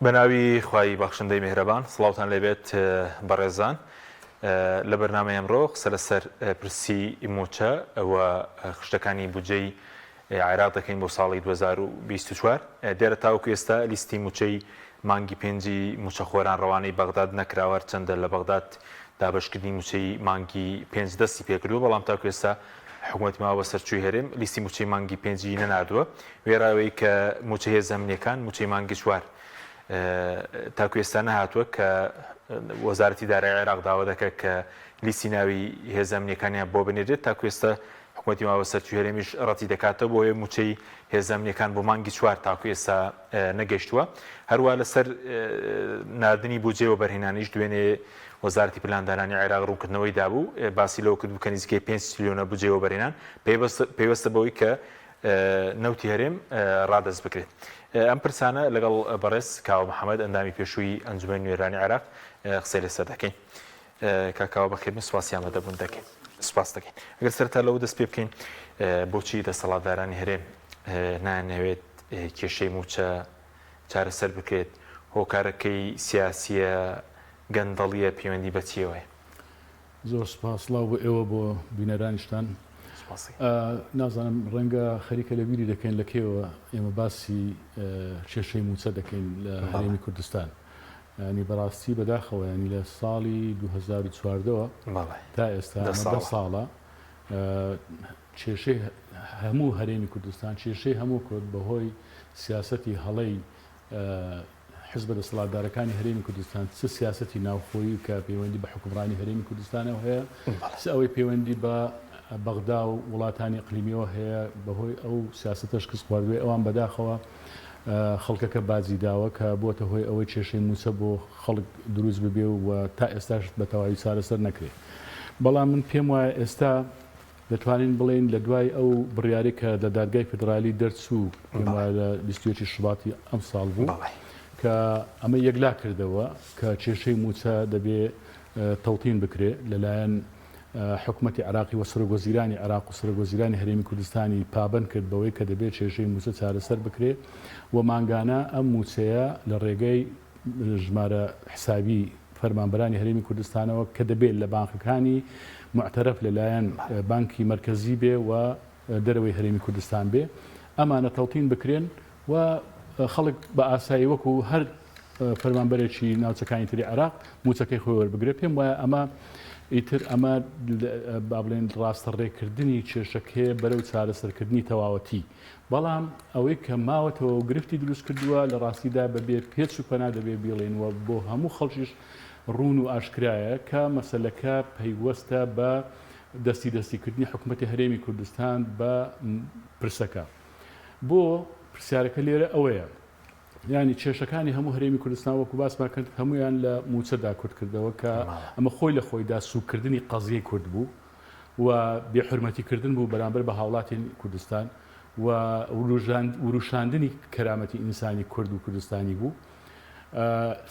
بەناوی خوای بەخشندەی میهرەبان سڵاوتان لێبێت بەڕێزان لە بەرنامەی ئەمڕۆ قسە لەسەر پرسی مووچە و خشتەکانی بودجەی عێراق دەکەین بۆ ساڵی 2024. دیارە تاوەکو ئێستا لیستی مووچەی مانگی پێنجی مووچەخۆران ڕەوانەی بەغداد نەکراوە، هەرچەندە لە بەغداد دابەشکردنی مووچەی مانگی پێنج دەستی پێکردووە، بەڵام تاکو ئێستا حکومەتی ماوە بەسەرچووی هەرێم لیستی مووچەی مانگی پێنجی نەناردووە، وێڕای ئەوەی کە مووچەی هێزە ئەمنییەکان مووچەی مانگی چوار تاکو ئێستا نەهاتووە کە وەزارەتی دارایی عێراق داوا دەکات کە لیستی ناوی هێزە ئەمنییەکانیان بۆ بنێرێت، تاکو ئێستا حکومەتی ماوە بەسەرچووی هەرێمیش ڕەتی دەکاتەوە، بۆیە مووچەی هێزە ئەمنییەکان بۆ مانگی چوار تاکو ئێستا نەگەیشتووە. هەروا لەسەر ناردنی بودجەی وەبەرهێنانیش دوێنێ وەزارەتی پلاندانانی عێراق ڕوونکردنەوەی دابوو، باسی لەوە کردبوو کە نزیکەی پێنج تریلیۆنە بودجەی وەبەرهێنان پەیوەستە بەوەی کە نەوتی هەرێم ڕادەست بکرێت. ئەم پرسانە لەگەڵ بەڕێز کاوە محەمەد ئەندامی پێشووی ئەنجومەنی نوێنەرانی عێراق قسەی لەسەر دەکەین. کاک کاوە بەخێربێن سوپاسی ئامادەبوون دەکەین. سوپاس دەکەین. ئەگەر سەرەتا لەوە دەست پێ بکەین بۆچی دەسەڵاتدارانی هەرێم نایانەوێت کێشەی مووچە چارەسەر بکرێت، هۆکارەکەی سیاسییە، گەندەڵییە، پەیوەندی بە چییەوە هەیە؟ زۆر سوپاس، سڵاو بۆ ئێوە بۆ بینەرانیشتان. نازانم ڕەنگە خەریکە لە بیری دەکەین لە کێوە ئێمە باسی کێشەی مووچە دەکەین لە هەرێمی کوردستان. ینی بەڕاستی بەداخەوە ینی لە ساڵی 2014ەوە تا ئێستا دە ساڵە کێشەی هەموو هەرێمی کوردستان، کێشەی هەموو کورد بەهۆی سیاسەتی هەڵەی حزبە دەسەڵاتدارەکانی هەرێمی کوردستان، چ سیاسەتی ناوخۆیی کە پەیوەندی بە حوکمڕانی هەرێمی کوردستانەوە هەیە، چ ئەوەی پەیوەندی بە بەغدا و وڵاتانی ئیقلیمیەوە هەیە، بەهۆی ئەو سیاسەتە شکست خواردووەی ئەوان بەداخەوە خەڵکەکە باجی داوە کە بووەتە هۆی ئەوەی کێشەی مووچە بۆ خەڵک دروست ببێ و تا ئێستاش بە تەواوی چارەسەر نەکرێ. بەڵام من پێم وایە ئێستا دەتوانین بڵێین لە دوای ئەو بڕیارەی کە لە دادگای فیدرالی دەرچوو، پێم وایە لە 21 شوباتی ئەمساڵ بوو، کە ئەمە یەکلا کردەوە کە کێشەی مووچە دەبێ تەوتین بکرێ لەلایەن حکومەتی عێراقی و سەرۆکوەزیرانی عێراق و سەرۆکوەزیرانی هەرێمی کوردستانی پابەند کرد بەوەی کە دەبێ کێشەی مووچە چارەسەر بکرێ و مانگانە ئەم مووچەیە لە ڕێگەی ژمارە حسابی فەرمانبەرانی هەرێمی کوردستانەوە کە دەبێت لە بانقەکانی موعتەرەف لەلایەن بانکی مەرکەزی بێ و دەرەوەی هەرێمی کوردستان بێ ئەمانە تەوتین بکرێن و خەڵک بە ئاسایی وەکو هەر فەرمانبەرێکی ناوچەکانی تری عێراق مووچەکەی خۆی وەربگرێت. پێم وایە ئەمە ئیتر ئەمە با بڵێن ڕاستە ڕێکردنی کێشەکەیە بەرەو چارەسەرکردنی تەواوەتی. بەڵام ئەوەی کە ماوەتەوە و گرفتی دروست کردووە لە ڕاستیدا بە بێ پێچ و پەنا دەبێ بیڵێین و بۆ هەموو خەڵکیش ڕوون و ئاشکرایە کە مەسەلەکە پەیوەستە بە دەستی دەستی کردنی حکومەتی هەرێمی کوردستان بە پرسەکە. بۆ؟ پرسیارەکە لێرە ئەوەیە یانی کێشەکانی هەموو هەرێمی کوردستان وەکو باسمان کرد هەموویان لە مووچەدا کورت کردەوە کە ئەمە خۆی لە خۆیدا سووککردنی قەزیەی کورد بوو و بێحورمەتی کردن بوو بەرامبەر بە هاوڵاتی کوردستان و وروشاندنی کەرامەتی ئینسانی کورد و کوردستانی بوو.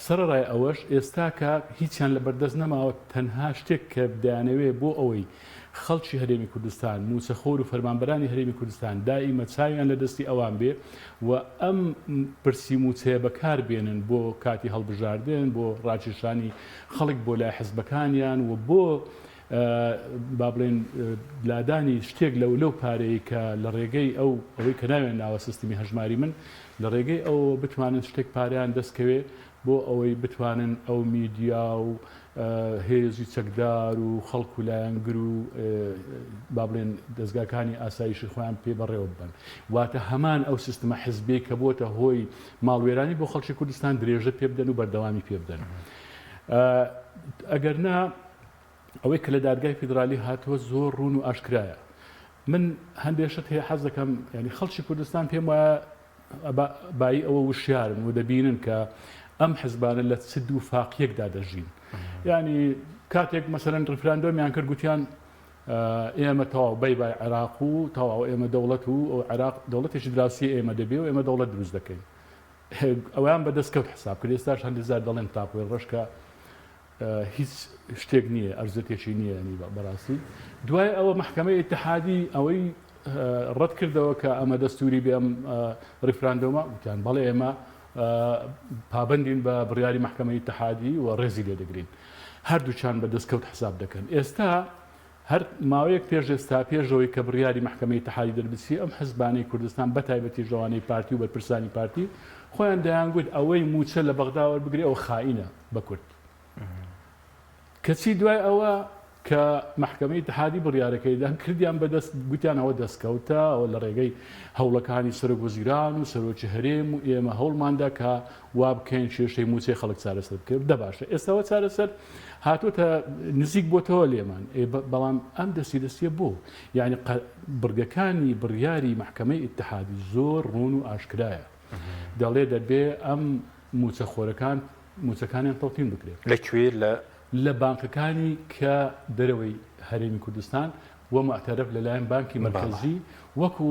سەرەڕای ئەوەش ئێستا کە هیچیان لە بەردەست نەماوە تەنها شتێک کە دەیانەوێ بۆ ئەوەی خەڵکی هەرێمی کوردستان، مووچەخۆر و فەرمانبەرانی هەرێمی کوردستان دائیمە چاویان لە دەستی ئەوان بێ و ئەم پرسی مووچەیە بەکار بێنن بۆ کاتی هەڵبژاردن، بۆ ڕاکێشانی خەڵک بۆ لای حزبەکانیان و بۆ با بڵێین لادانی شتێک لەو لەو پارەی کە لە ڕێگەی ئەو ئەوەی کە ناویان ناوە سیستمی هەژماری من لە ڕێگەی ئەوەوە بتوانن شتێک پارەیان دەست کەوێ بۆ ئەوەی بتوانن ئەو میدیا و هێزی چەکدار و خەڵک و لایەنگر و با بڵێن دەزگاکانی ئاسایشی خۆیان پێ بەڕێوە ببەن. واتە هەمان ئەو سیستمە حزبیەی کە بۆتە هۆی ماڵوێرانی بۆ خەڵکی کوردستان درێژە پێ بدەن و بەردەوامی پێ بدەن. ئەگەر نا ئەوەی کە لە دادگای فیدرالی هاتووە زۆر ڕوون و ئاشکرایە. من هەندێ شت هەیە حەز دەکەم یانی خەڵکی کوردستان پێم وایە بایی ئەوە وشیارن و دەبینن کە ئەم حزبانە لە چ دوو فاقیەکدا دەژین. یانی کاتێک مەسەلەن ڕیفراندۆمیان کرد گوتیان ئێمە تەواو بای بای عێراق و تەواو ئێمە دەوڵەت و عێراق دەوڵەتێکی دراوسێ ئێمە دەبێ و ئێمە دەوڵەت دروست دەکەین. ئەویان بە دەستکەوت حساب کرد ئێستاش هەندێک جار دەڵێن تاپۆی ڕەش کە هیچ شتێک نییە ئەرزەتێکی نییە ینی بەڕاستی دوای ئەوە مەحکەمەی ئیتحادی ئەوەی ڕەت کردەوە کە ئەمە دەستوری بێ ئەم ڕیفراندۆمە وتیان بەڵێ ئێمە پابەندین بە بڕیاری مەحکەمەی ئیتحادی و ڕێزی لێ دەگرین. هەردووکیان بە دەستکەوت حساب دەکەن. ئێستا هەر ماوەیەک پێش ئێستا، پێش ئەوەی کە بڕیاری مەحکەمەی ئیتحادی دەربچی، ئەم حزبانەی کوردستان بە تایبەتیش ئەوانەی پارتی و بەرپرسانی پارتی خۆیان دەیانگوت ئەوەی مووچە لە بەغدا وەربگرێ ئەوە خائینە بە کورد. کەچی دوای ئەوە کە مەحکەمەی ئیتحادی بڕیارەکەی دا، کردیان بە دەست، گوتیان ئەوە دەستکەوتە، ئەوە لە ڕێگەی هەوڵەکانی سەرۆک وەزیران و سەرۆکی هەرێم و ئێمە هەوڵمان دا کە وا بکەین کێشەی مووچەی خەڵک چارەسەر بکرێت. دە باشە ئێستا ئەوە چارەسەر هاتۆتە نزیک بۆتەوە لێمان، بەڵام ئەم دەستی دەستیە بۆ؟ یعنی بڕگەکانی بڕیاری مەحکەمەی ئیتحادی زۆر ڕوون و ئاشکرایە، دەڵێ دەبێ ئەم مووچەخۆرەکان مووچەکانیان تەوتین بکرێت. لە کوێ؟ لە. لە بانکەکانی کە دەرەوەی هەرێمی کوردستان و موعتەرەف لەلایەن بانکی مەرکەزی وەکو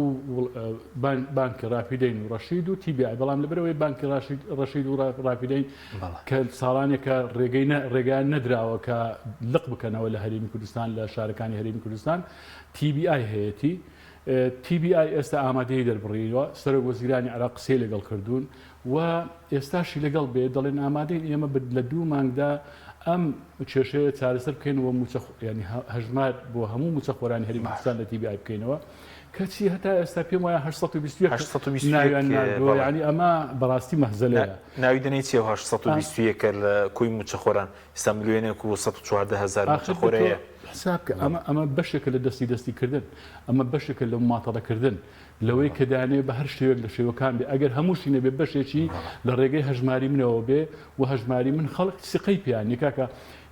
بانکی ڕافیدەین و ڕەشید و تی بی ئای، بەڵام لەبەرئەوەی بانکی ڕەشید و ڕافیدەین کە ساڵانێکە ڕێگەی ڕێگەیان نەدراوە کە لق بکەنەوە لە هەرێمی کوردستان لە شارەکانی هەرێمی کوردستان تی بی ئای هەیەتی. تی بی ئای ئێستا ئامادەیی دەربڕیوە، سەرۆک وەزیرانی عێراق قسەی لەگەڵ کردوون و ئێستاشی لەگەڵ بێ دەڵێن ئامادەین ئێمە لە دوو مانگدا ئەم کێشەیە چارەسەر بکەین و مووچە ینی هەژمار بۆ هەموو مووچەخۆرانی هەرێمی کوردستان لە تی بی ئای بکەینەوە کەچی هەتا ئێستا پێم وایە 821 ناویان ناردووە یعنی ئەمە بەڕاستی مەهزەلەیە. ناوی دەنێی چیە ئەو 821 لە کۆی مووچەخۆران ئێستا ملیۆنێک و 114 هەزار ئاخر مووچەخۆر تۆ هەیە. حساب کە ئەمە ئەمە بەشێکە لە دەستی دەستی کردن ئەمە بەشێکە لە ماتەڵەکردن لەوەی کە دەیانەوێت بە هەر شێوەیەک لە شێوەکان بێ ئەگەر هەمووشی نەبێ بەشێکی لە ڕێگەی هەژماری منەوە بێ و هەژماری من خەڵک سیقەی پێیان نیە کاکە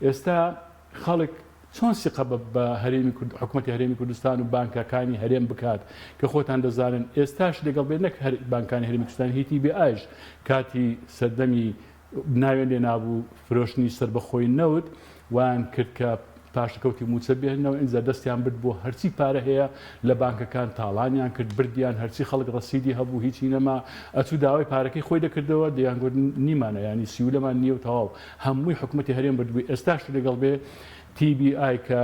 ئێستا خەڵک چۆن سیقە بە هەرێمی کورد حکوومەتی هەرێمی کوردستان و بانکەکانی هەرێم بکات کە خۆتان دەزانن ئێستاش لەگەڵ بێ نەک هەر بانکانی هەرێمی کوردستان هیتی بێ ئایش کاتی سەردەمی ناویان لێ نابوو فرۆشتنی سەربەخۆی نەوت وایان کرد کە پاشەکەوتی مووچە بێننەوە ئینجا دەستیان برد بۆ هەرچی پارە هەیە لە بانکەکان تاڵانیان کرد بردیان هەرچی خەڵک ڕەسیدی هەبوو هیچی نەما ئەچوو داوای پارەکەی خۆی دەکردەوە دەیانگوت نیمانە یانی سیولەمان نییە و تەواو هەمووی حکومەتی هەرێم بردبووی ئێستاش لەگەڵ بێ تی بی ئای کە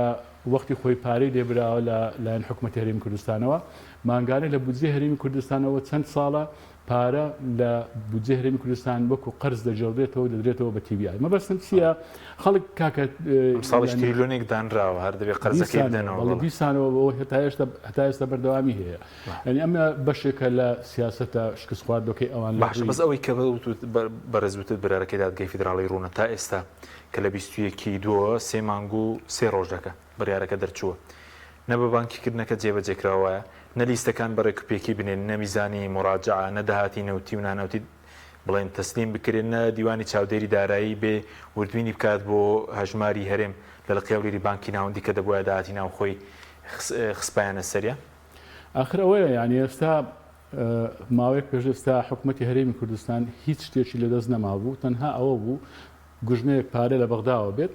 وەختی خۆی پارەی لێ براوە لە لایەن حکومەتی هەرێمی کوردستانەوە مانگانە لە بودجەی هەرێمی کوردستانەوە چەند ساڵە پارە لە بودجەی هەرێمی کوردستان وەکو قەرز دەگێڕدرێتەوە و دەدرێتەوە بە تی بی ئای. مەبەستم چییە؟ خەڵک کاکە ئەمساڵیش تریلیۆنێک دانراوە هەر دەبێ قەرزەکەی بدەنەوە. بەڵێ دیسانەوە بەوە هەتا ئێستا هەتا ئێستا بەردەوامی هەیە. یانی ئەمە بەشێکە لە سیاسەتە شکستخواردوەکەی ئەوان. باشە بەس ئەوەی کە بەڕێز وتت بڕیارەکەی دادگای فیدراڵی ڕوونە تا ئێستا کە لە 21 ی دووەوە سێ مانگ و سێ ڕۆژ دەکا بڕیارەکە دەرچووە نە بە بانکیکردنەکە جێبەجێکراوە وایە، نە لیستەکان بە رێکوپێکی بنێن، نە میزانی موراجەعە، نە داهاتی نەوتی و نانەوتی بڵێن تەسلیم بکرێن، نە دیوانی چاودێری دارایی بێ وردبینی بکات بۆ هەژماری هەرێم لە لقی هەولێری بانکی ناوەندی کە دەبوایە داهاتی ناوخۆی خسپایانە سەریا. ئاخر ئەوەیە یانی ئێستا ماوەیەک پێش ئێستا حکومەتی هەرێمی کوردستان هیچ شتێکی لەدەست نەمابوو، تەنها ئەوە بوو گوژمەیەک پارە لە بەغداوە بێت،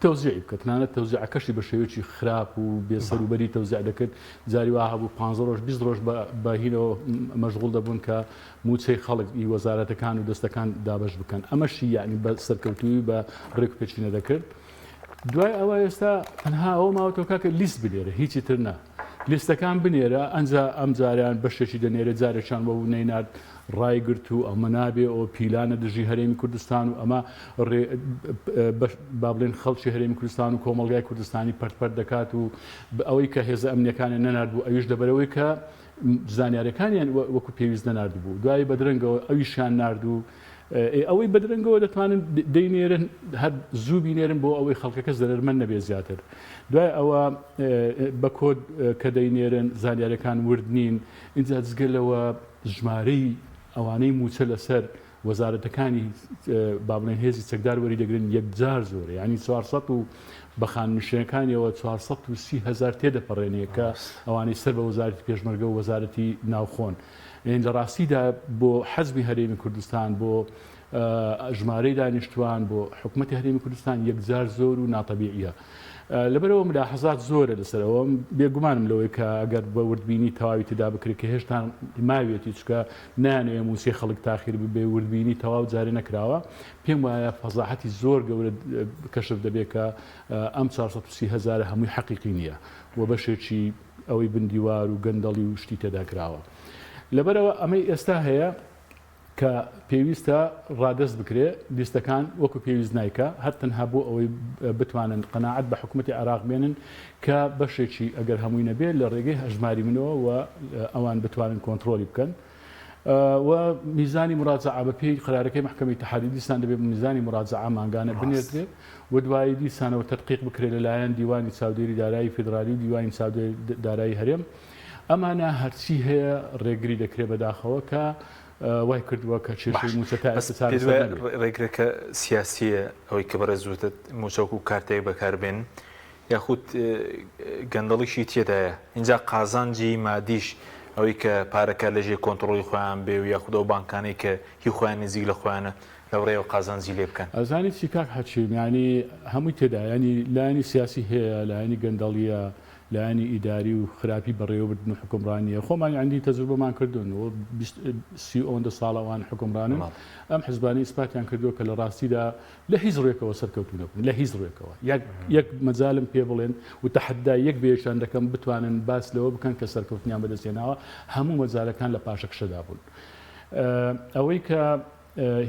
تەوزیعی بکە، تەنانەت تەوزیعەکەشی بە شێوەیەکی خراپ و بێ سەروبەری تەوزیع دەکرد، جاری وا هەبوو پانزە ڕۆژ 20 ڕۆژ بە هینەوە مەشغوڵ دەبوون کە مووچەی خەڵک ی وەزارەتەکان و دەستەکان دابەش بکەن، ئەمەشی یەعنی بە سەرکەوتوویی بە ڕێکوپێکی نەدەکرد. دوای ئەوە ئێستا تەنها ئەوە ماوەتەوە کاکە لیست بنێرە هیچی تر نا. لیستەکان بنێرە ئەنجا ئەمجارەیان بەشێکی دەنێرێ جارێکیان وەبوو نەینارد ڕایگرت و ئەمە نابێ ئەوە پیلانە دژی هەرێمی کوردستان و ئەمە با بڵێن خەڵکی هەرێمی کوردستان و کۆمەڵگای کوردستانی پەرت پەرت دەکات و ئەوەی کە هێزە ئەمنیەکانیان نەناردبوو ئەویش لەبەرئەوەی کە زانیارەکانیان وەکو پێویست نەناردبوو دوایی بەدرەنگەوە ئەویشیان نارد و ئەوەی بەدرەنگەوە دەتوانن دەینێرن هەر زوو بینێرن بۆ ئەوەی خەڵکەکە زەرەرمەند نەبێت زیاتر دوای ئەوە بە کۆد کە دەینێرن زانیارەکان ورد نین ئینجا جگە لەوە ژمارەی ئەوانەی مووچە لەسەر وەزارەتەکانی با بڵێن هێزی چەکدار وەری دەگرن یەکجار زۆرە یعنی 400 و بە خانەنشینەکانیەوە 430 هەزار تێدەپەڕێنێ کە ئەوانەی سەر بە وەزارەتی پێشمەرگە و وەزارەتی ناوخۆن لە ڕاستیدا بۆ حەزمی هەرێمی کوردستان بۆ ژمارەی دانیشتوان بۆ حکومەتی هەرێمی کوردستان یەکجار زۆر و ناتەبیعیە. لەبەرئەوە ملاحەزات زۆرە لەسەر ئەوە، بێگومانم لەوەی کە ئەگەر بە وردبینی تەواوی تێدا بکرێت کە هێشتا ماویەتی چونکە نایانەوێ مووچەی خەڵک تاخیر ببێ، وردبینی تەواو جارێ نەکراوە، پێم وایە فەزاحەتی زۆر گەورە کەشف دەبێت کە ئەم 430 هەزارە هەمووی حەقیقی نییە و بەشێکی ئەوەی بن دیوار و گەندەڵی و شتی تێدا کراوە. لەبەرئەوە ئەمەی ئێستا هەیە. کە پێویستە ڕادەست بکرێ لیستەکان وەکو پێویست نایکا هەر تەنها بۆ ئەوەی بتوانن قەناعەت بە حکومەتی عێراق بێنن کە بەشێکی ئەگەر هەمووی نەبێ لە ڕێگەی هەژماری منەوە و ئەوان بتوانن کۆنتڕۆلی بکەن و میزانی مراجعە بە پێی قەرارەکەی مەحکەمەی ئیتحادی دیسان دەبێ میزانی مراجعە مانگانە بنێردرێ و دوایی دیسانەوە تەدقیق بکرێت لەلایەن دیوانی چاودێری دارایی فیدرالی و دیوانی چاودێری دارایی هەرێم. ئەمانە هەرچی هەیە ڕێگری دەکرێت بەداخەوە کە وای کردووە کە کێشەی باش مووچە تا بەس ئێستا پێت چارەسەر وایە نەبێت. ڕێگرەکە سیاسییە ئەوەی کە بەڕێز وتت مووچە وەکوو کارتێک بەکار بێنن یاخود گەندەڵیشی تێدایە ئینجا قازانجی مادیش ئەوەی کە پارەکە لەژێر کۆنتڕۆڵی خۆیان بێ و یاخود ئەو بانکانەی کە هی خۆیان نزیک لە خۆیانە لەو ڕێیەوە قازانجی لێ بکەن. ئەزانی چی کاک حەکیم یانی هەمووی تێدایە یانی لایەنی سیاسی هەیە لایەنی گەندەڵیە لایەنی ئیداری و خراپی بەڕێوەبردن و حوکمڕانییە. خۆمان یەعنی تەجروبەمان کردوون و 20 سی و ئەوەندە ساڵە ئەوان حوکمڕانن. ئەم حزبانە ئیسپاتیان کردووە کە لە ڕاستیدا لە هیچ ڕووێکەوە سەرکەوتوو نەبوون. لە هیچ ڕووێکەوە. یەک یەک مەجالم پێ بڵێن و تەحەدای یەک بە یەکیان دەکەم بتوانن باس لەوە بکەن کە سەرکەوتنیان بەدەست هێناوە. هەموو مەجالەکان لە پاشەکشەدا بوون. ئەوەی کە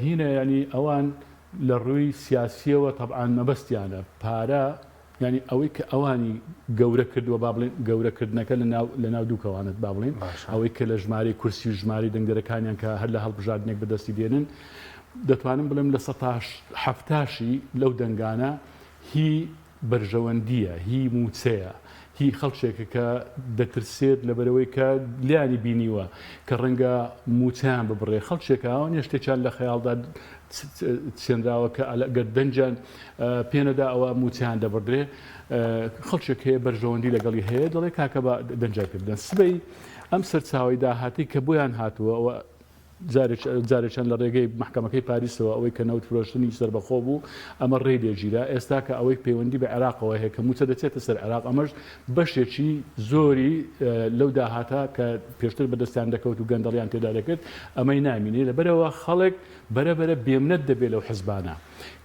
هینە یەعنی ئەوان لە ڕووی سیاسییەوە تەبعەن مەبەستیانە پارە یانی ئەوەی کە ئەوانی گەورە کردووە با بڵێین گەورە کردنەکە لە ناو لە ناو دوو کەوانەت با بڵێین باشە. ئەوەی کە لە ژمارەی کورسی و ژمارەی دەنگدەرەکانیان کە هەر لە هەڵبژاردنێک بەدەستی دێنن دەتوانم بڵێم لە سەتا حەفتاشی لەو دەنگانە هی بەرژەوەندییە هی مووچەیە هی خەڵکێکە کە دەترسێت لەبەرئەوەی کە لێیانی بینیوە کە ڕەنگە مووچەیان ببڕێ خەڵکێکە ئەوە نیە شتێکیان لە خەیاڵدا چێنراوە کە ئەگەر دەنگیان پێنەدا ئەوە مووچەیان دەبڕدرێ خەڵکێک هەیە بەرژەوەندی لەگەڵی هەیە دەڵێ کاکە بە دەنگیان پێ بدەن سبەی ئەم سەرچاوەی داهاتی کە بۆیان هاتووە ئەوە جارێکیان لە ڕێگەی مەحکەمەکەی پاریسەوە ئەوەی کە نەوت فرۆشتنی سەربەخۆ بوو ئەمە ڕێی لێگیرا ئێستا کە ئەوەی پەیوەندی بە عێراقەوە هەیە کە مووچە دەچێتە سەر عێراق ئەمەش بەشێکی زۆری لەو داهاتە کە پێشتر بەدەستیان دەکەوت و گەندەڵیان تێدا دەکرد ئەمەی نامینێ لەبەرەوە خەڵک بەرە بەرە بێمنەت دەبێت لەو حزبانە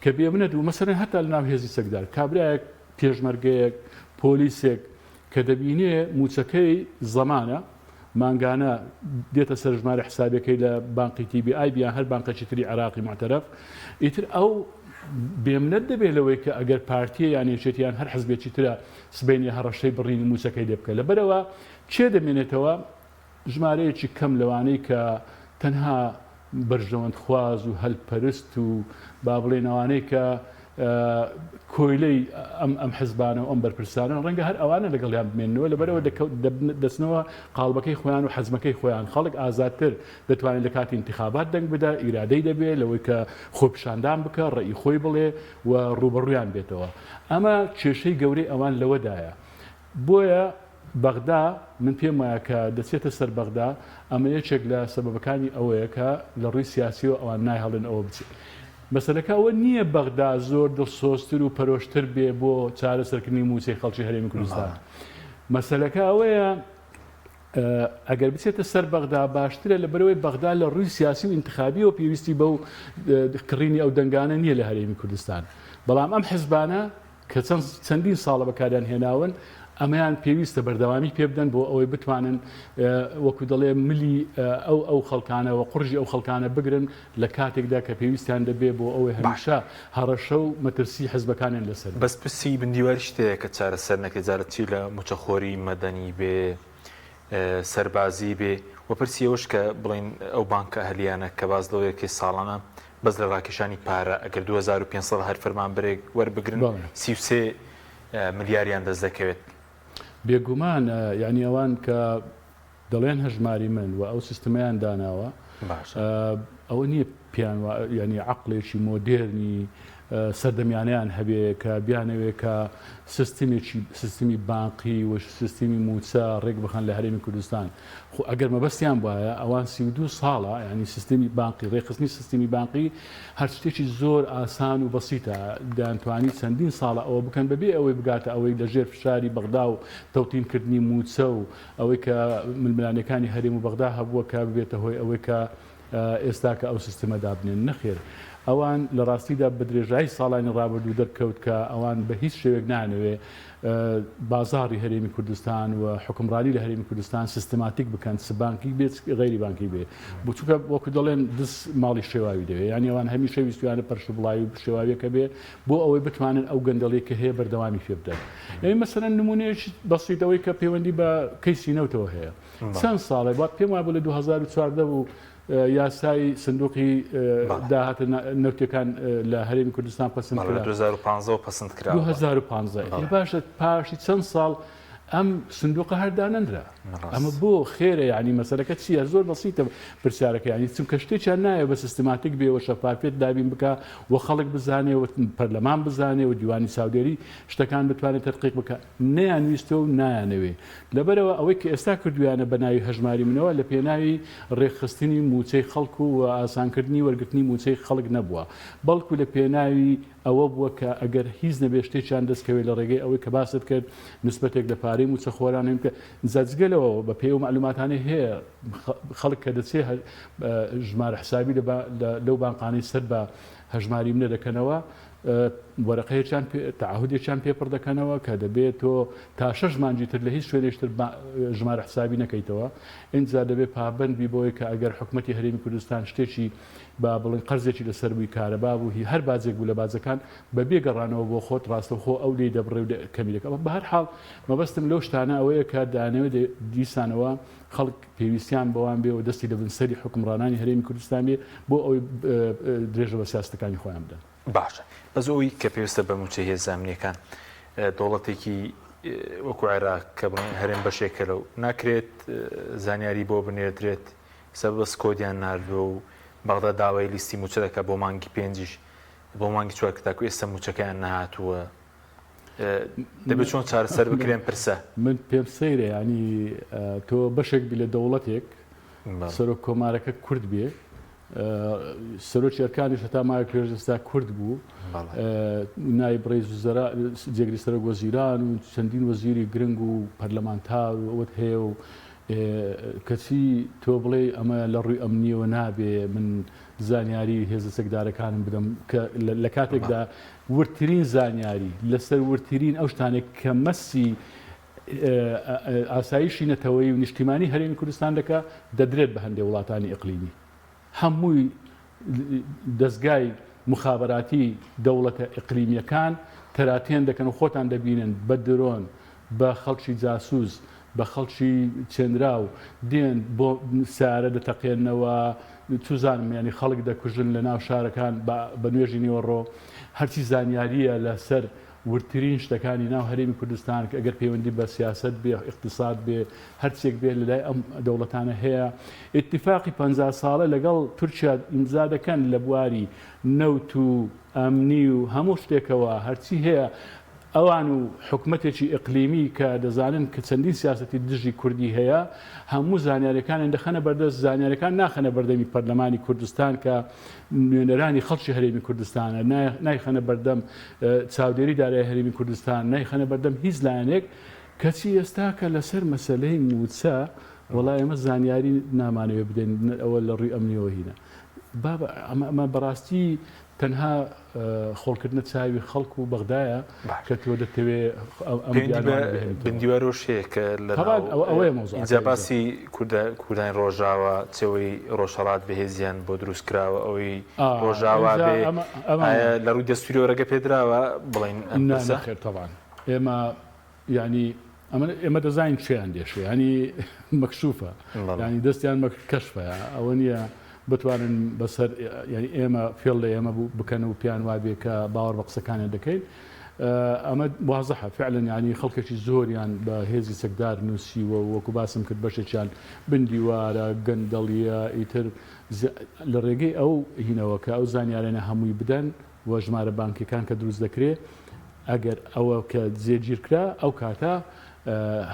کە بێمنەت بوو مەسەلەن هەتا لەناو هێزی چەکدار کابرایەک پێشمەرگەیەک پۆلیسێک کە دەبینێ مووچەکەی زەمانە مانگانە دێتە سەر ژمارە حسابەکەی لە بانقی تی بی ئای بیان هەر بانقێکی تری عێراقی معتەرەف ئیتر ئەو بێمنەت دەبێت لەوەی کە ئەگەر پارتیە یان یەکێتی یان هەر حزبێکی ترە سبەینێ هەڕەشەی بڕینی مووچەکەی لێ بکە لەبەرئەوە کێ دەمێنێتەوە ژمارەیەکی کەم لەوانەی کە تەنها بەرژەوەندخواز و هەلپەرست و با بڵێین ئەوانەی کە کۆیلەی ئەم ئەم حزبانە و ئەم بەرپرسانەن ڕەنگە هەر ئەوانە لەگەڵیان بمێننەوە لەبەرئەوە دەچنەوە قاڵبەکەی خۆیان و حەزمەکەی خۆیان خەڵک ئازادتر دەتوانێت لە کاتی ئینتخابات دەنگ بدا ئیرادەی دەبێت لەوەی کە خۆپیشاندان بکە ڕەئی خۆی بڵێ و ڕووبەڕوویان بێتەوە ئەمە کێشەی گەورەی ئەوان لەوەدایە بۆیە بەغدا، من پێم وایە کە دەچێتە سەر بەغدا، ئەمە یەکێک لە سەبەبەکانی ئەوەیە کە لە ڕووی سیاسییەوە ئەوان نایهڵن ئەوە بچێت. مەسەلەکە ئەوە نییە بەغدا زۆر دڵسۆزتر و پەرۆشتر بێ بۆ چارەسەرکردنی مووچەی خەڵکی هەرێمی کوردستان. مەسەلەکە ئەوەیە ئەگەر بچێتە سەر بەغدا باشترە لەبەرئەوەی بەغدا لە ڕووی سیاسی و ئینتخابیەوە پێویستی بەو کڕینی ئەو دەنگانە نییە لە هەرێمی کوردستان. بەڵام ئەم حزبانە کە چەند چەندین ساڵە بەکاریان هێناون، ئەمەیان پێویستە بەردەوامی پێ بدەن بۆ ئەوەی بتوانن وەکو دەڵێ ملی ئەو ئەو خەڵکانە و قوڕگی ئەو خەڵکانە بگرن لە کاتێکدا کە پێویستیان دەبێ بۆ ئەوەی هەمیشە هەڕەشە و مەترسی حزبەکانیان لەسەر بێ. بەس پرسی بندیواری شتێکە کە چارەسەر نەکرێ جارە چی لە موچەخۆری مەدەنی بێ سەربازی بێ و پرسی ئەوەش کە بڵێین ئەو بانکە ئەهلیانە کە باس لەوە دەکرێت ساڵانە بەس لە ڕاکێشانی پارە ئەگەر 2500 هەر فەرمانبەرێک وەربگرن 33 ملیاریان دەست دەکەوێت. بێگومان یانی ئەوان کە دەڵێن هەژماری من و ئەو سیستمەیان داناوە ئەوە نییە پێیان یانی عەقڵێکی مۆدێرنی سەردەمیانەیان هەبێ کە بیانەوێ کە سیستمێکی سیستمی بانقی و سیستمی مووچە ڕێک بخەن لە هەرێمی کوردستان. خۆ ئەگەر مەبەستیان بوایە ئەوان 32 ساڵە یانی سیستمی بانقی ڕێکخستنی سیستمی بانقی هەر شتێکی زۆر ئاسان و بەسیتە دەیانتوانی چەندین ساڵە ئەوە بکەن بەبێ ئەوەی بگاتە ئەوەی لە ژێر فشاری بەغدا و تەوتینکردنی مووچە و ئەوەی کە ململانێکانی هەرێم و بەغدا هەبووە کە ببێتە هۆی ئەوەی کە. ئێستا کە ئەو سیستمە دابنێن. نەخێر ئەوان لە ڕاستیدا بە درێژایی ساڵانی ڕابردوو دەرکەوت کە ئەوان بە هیچ شێوەیەک نایانەوێ بازاڕی هەرێمی کوردستان و حوکمڕانی لە هەرێمی کوردستان سیستماتیک بکەن، چ بانکی بێ چ غەیری بانکی بێ. بۆ چونکە وەکو دەڵێن دز ماڵی شێواوی دەوێ. یانی ئەوان هەمیشە ویستویانە پەرشوبڵاوی و شێواویەکە بێ بۆ ئەوەی بتوانن ئەو گەندەڵیە کە هەیە بەردەوامی پێ بدەن. یانی مەسەلەن نموونەیەکی بەسیت ئەوەی کە پەیوەندی بە کەیسی نەوتەوە هەیە. چەند ساڵێ با پێم وابوو لە 2014 بوو یاسای سندوقی داهاتە نەوتەکان لە هەرێمی کوردستان پەسند کرا 2015 پەسند کرا 2015 باشە پاشی چەند ساڵ ئەم سندوقە هەر دانەنرا ئەمە بۆ خێرە یعنی مەسەلەکە چییە زۆر بەسیتە پرسیارەکە ینی چونکە شتێکیان نایە بە سیستماتیک بێ و شەفافیت دابین بکە و خەڵک بزانێ و پەرلەمان بزانێ و دیوانی چاودێری شتەکان بتوانێت تەدقیق بکە نەیانویستوە و نایانەوێ. لەبەرئەوە ئەوەی کە ئێستا کردویانە بە ناوی هەژماری منەوە لە پێناوی رێکخستنی مووچەی خەڵک و ئاسانکردنی وەرگرتنی مووچەی خەڵک نەبووە، بەڵکو لە پێناوی ئەوە بووە کە ئەگەر هیچ نەبێ شتێکیان دەست کەوێ لە رێگەی ئەوەی کە باست کرد نسبەتێک لە پارەی مووچەخۆران هەن کە جا جگە لەوە بە پێی ئەو مەعلوماتانەی هەیە خەڵک کە دەچێ ژمارە حسابی لەو بانقانەی سەر بە هەژماری منە دەکەنەوە وەرەقەیەکیان پێ تەعەهودێکیان پێ پڕ دەکەنەوە کە دەبێت تۆ تا شەش مانگی تر لە هیچ شوێنێکی تر ژمارە حسابی نەکەیتەوە ئینجا دەبێت پابەند بی بەوەی کە ئەگەر حکومەتی هەرێمی کوردستان شتێکی با بڵێن قەرزێکی لەسەر بووی کارەبا بوو هی هەر باجێک بوو لە باجەکان بەبێ گەڕانەوە بۆ خۆت ڕاستەوخۆ ئەو لێی دەبڕێ و کەمی دەکات بە هەر حاڵ مەبەستم لەو شتانە ئەوەیە کە دەیانەوێت دیسانەوە خەڵک پێویستیان بەوان بێ و دەستی لە بن سەری حوکمڕانانی هەرێمی کوردستان بێ بۆ ئەوەی درێژە بە سیاسەتەکانی خۆیان بدەن. باشە بەس ئەوی کە پێویستە بە مووچەی هێزە ئەمنیەکان دەوڵەتێکی وەکو عێراق کە بڵێن هەرێم بەشێکە لەو ناکرێت زانیاری بۆ بنێردرێت سە بەس کۆدیان ناردووە و بەغدا داوای لیستی مووچە دەکات بۆ مانگی پێنجیش بۆ مانگی چوار کە تاکو ئێستا مووچەکەیان نەهاتووە دەبێت چۆن چارەسەر بکرێن پرسە؟ من پێم سەیرە یانی تۆ بەشێک بی لە دەوڵەتێک سەرۆک کۆمارەکە کورد بێ سەرۆکی ئەرکانیش هەتا ماوەیەک پێش ئێستا کورد بوو نایب ڕئیس وزەرا جێگری سەرۆک وەزیران و چەندین وەزیری گرنگ و پەرلەمانتار و ئەوەت هەیە و کەچی تۆ بڵێ ئەمە لە ڕووی ئەمنیەوە نابێ من زانیاری هێزە چەکدارەکانم بدەم کە لە کاتێکدا وردترین زانیاری لەسەر وردترین ئەو شتانێک کە مەسی ئاسایشی نەتەوەیی و نیشتیمانی هەرێمی کوردستان دەکا دەدرێت بە هەندێک وڵاتانی ئیقلیمی هەمووی دەزگای مخابراتی دەوڵەتە ئیقلیمیەکان تەراتێن دەکەن و خۆتان دەبینن بە درۆن بە خەڵکی جاسوس بە خەڵکی چێنراو دێن بۆ سەیارە دەتەقێننەوە چوزانم یانی خەڵک دەکوژن لە ناو شارەکان بە نوێژی نیوەڕۆ هەرچی زانیاریە لەسەر وردترین شتەکانی ناو هەرێمی کوردستان کە ئەگەر پەیوەندی بە سیاسەت بێ ئیقتیساد بێ هەرچێک بێ لەلای ئەم دەوڵەتانە هەیە ئیتیفاقی 50 ساڵە لەگەڵ تورکیا ئیمزا دەکەن لە بواری نەوت و ئەمنی و هەموو شتێکەوە هەرچی هەیە ئەوان و حکومەتێکی ئیقلیمی کە دەزانن کە چەندین سیاسەتی دژی کوردی هەیە، هەموو زانیاریەکانیان دەخەنە بەردەست، زانیاریەکان ناخەنە بەردەمی پەرلەمانی کوردستان کە نوێنەرانی خەڵکی هەرێمی کوردستانە، نایخەنە بەردەم چاودێری دارای هەرێمی کوردستان، نایخەنە بەردەم هیچ لایەنێک، کەچی ئێستا کە لەسەر مەسەلەی مووچە وەڵا ئێمە زانیاری نامانەوێ بدەین، ئەوە لە ڕووی ئەمنیەوە هینە. بابە ئەمە بەڕاستی تەنها خۆڵکردنە چاوی خەڵک و بەغدایە کە تۆ دەتەوێ ئەم دیاروانە بهێنیتەوە. بندیوارۆش هەیە کە لە ناو ئەوەیە مەوزوعەکە. ئینجا باسی کوردانی ڕۆژاوا چەوەی ڕۆژهەڵات بەهێزیان بۆ دروست کراوە ئەوەی ڕۆژاوا بێ ئایا لە ڕووی دەستوریەوە ڕێگە پێدراوە بڵێین ئەم پرسە؟ نەخێر تەبعەن ئێمە یانی ئەمە ئێمە دەزانین کوێیان دێشێ ینی مەکشوفە ینی دەستیان مە کەشفە ئەوە نییە بتوانن بەسەر ینی ئێمە فێڵ لە ئێمە بوو بکەن و پیان وابێ کە باوەڕ بە قسەکانیان دەکەین ئەمە وازحە فعلا ینی خەڵکێکی زۆریان بە هێزی چەکدار نووسیوە وەکو باسم کرد بەشێکیان بندیوارە گەندەڵیە ئیتر لە ڕێگەی ئەو هینەوە کە ئەو زانیارانە هەمووی بدەن و ژمارە بانکیەکان کە دروست دەکرێ ئەگەر ئەوە کە جێگیر کرا ئەو کاتە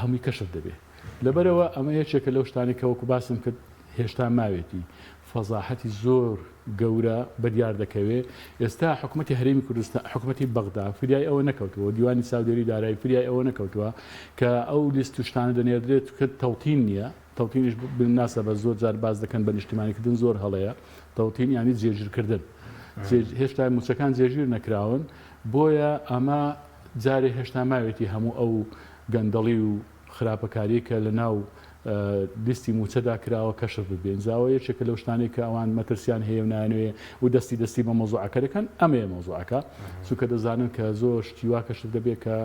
هەمووی کەشف دەبێ لەبەرەوە ئەمە یەکێکە لەو شتانەی کە وەکو باسم کرد هێشتا ماوێتی فەزاحەتی زۆر گەورە بەدیار دەکەوێ ئێستا حکوومەتی هەرێمی کوردستان حکوومەتی بەغدا فریای ئەوە نەکەوتووە دیوانی چاودێری دارایی فریای ئەوە نەکەوتووە کە ئەو لیست و شتانە دەنێردرێت کە تەوتین نییە. تەوتینیش بالمناسبە زۆر جار باس دەکەن بە نیشتیمانیکردن زۆر هەڵەیە تەوتین یانی جێگیرکردن هێشتا موچەکان جێگیر نەکراون بۆیە ئەمە جارێ هێشتا ماوێتی هەموو ئەو گەندەڵی و خراپەکاری کە لە ناو لیستی موچەدا کراوە کەشف ببێن زاوە یەکێکە لەو شتانەی کە ئەوان مەترسیان هەیە و نانوێ و دەستی دەستی بە مەوزوعەکە دەکەن ئەمەیە مەوزوعەکە چونکە دەزانن کە زۆر شتی وا کەشف دەبێت کە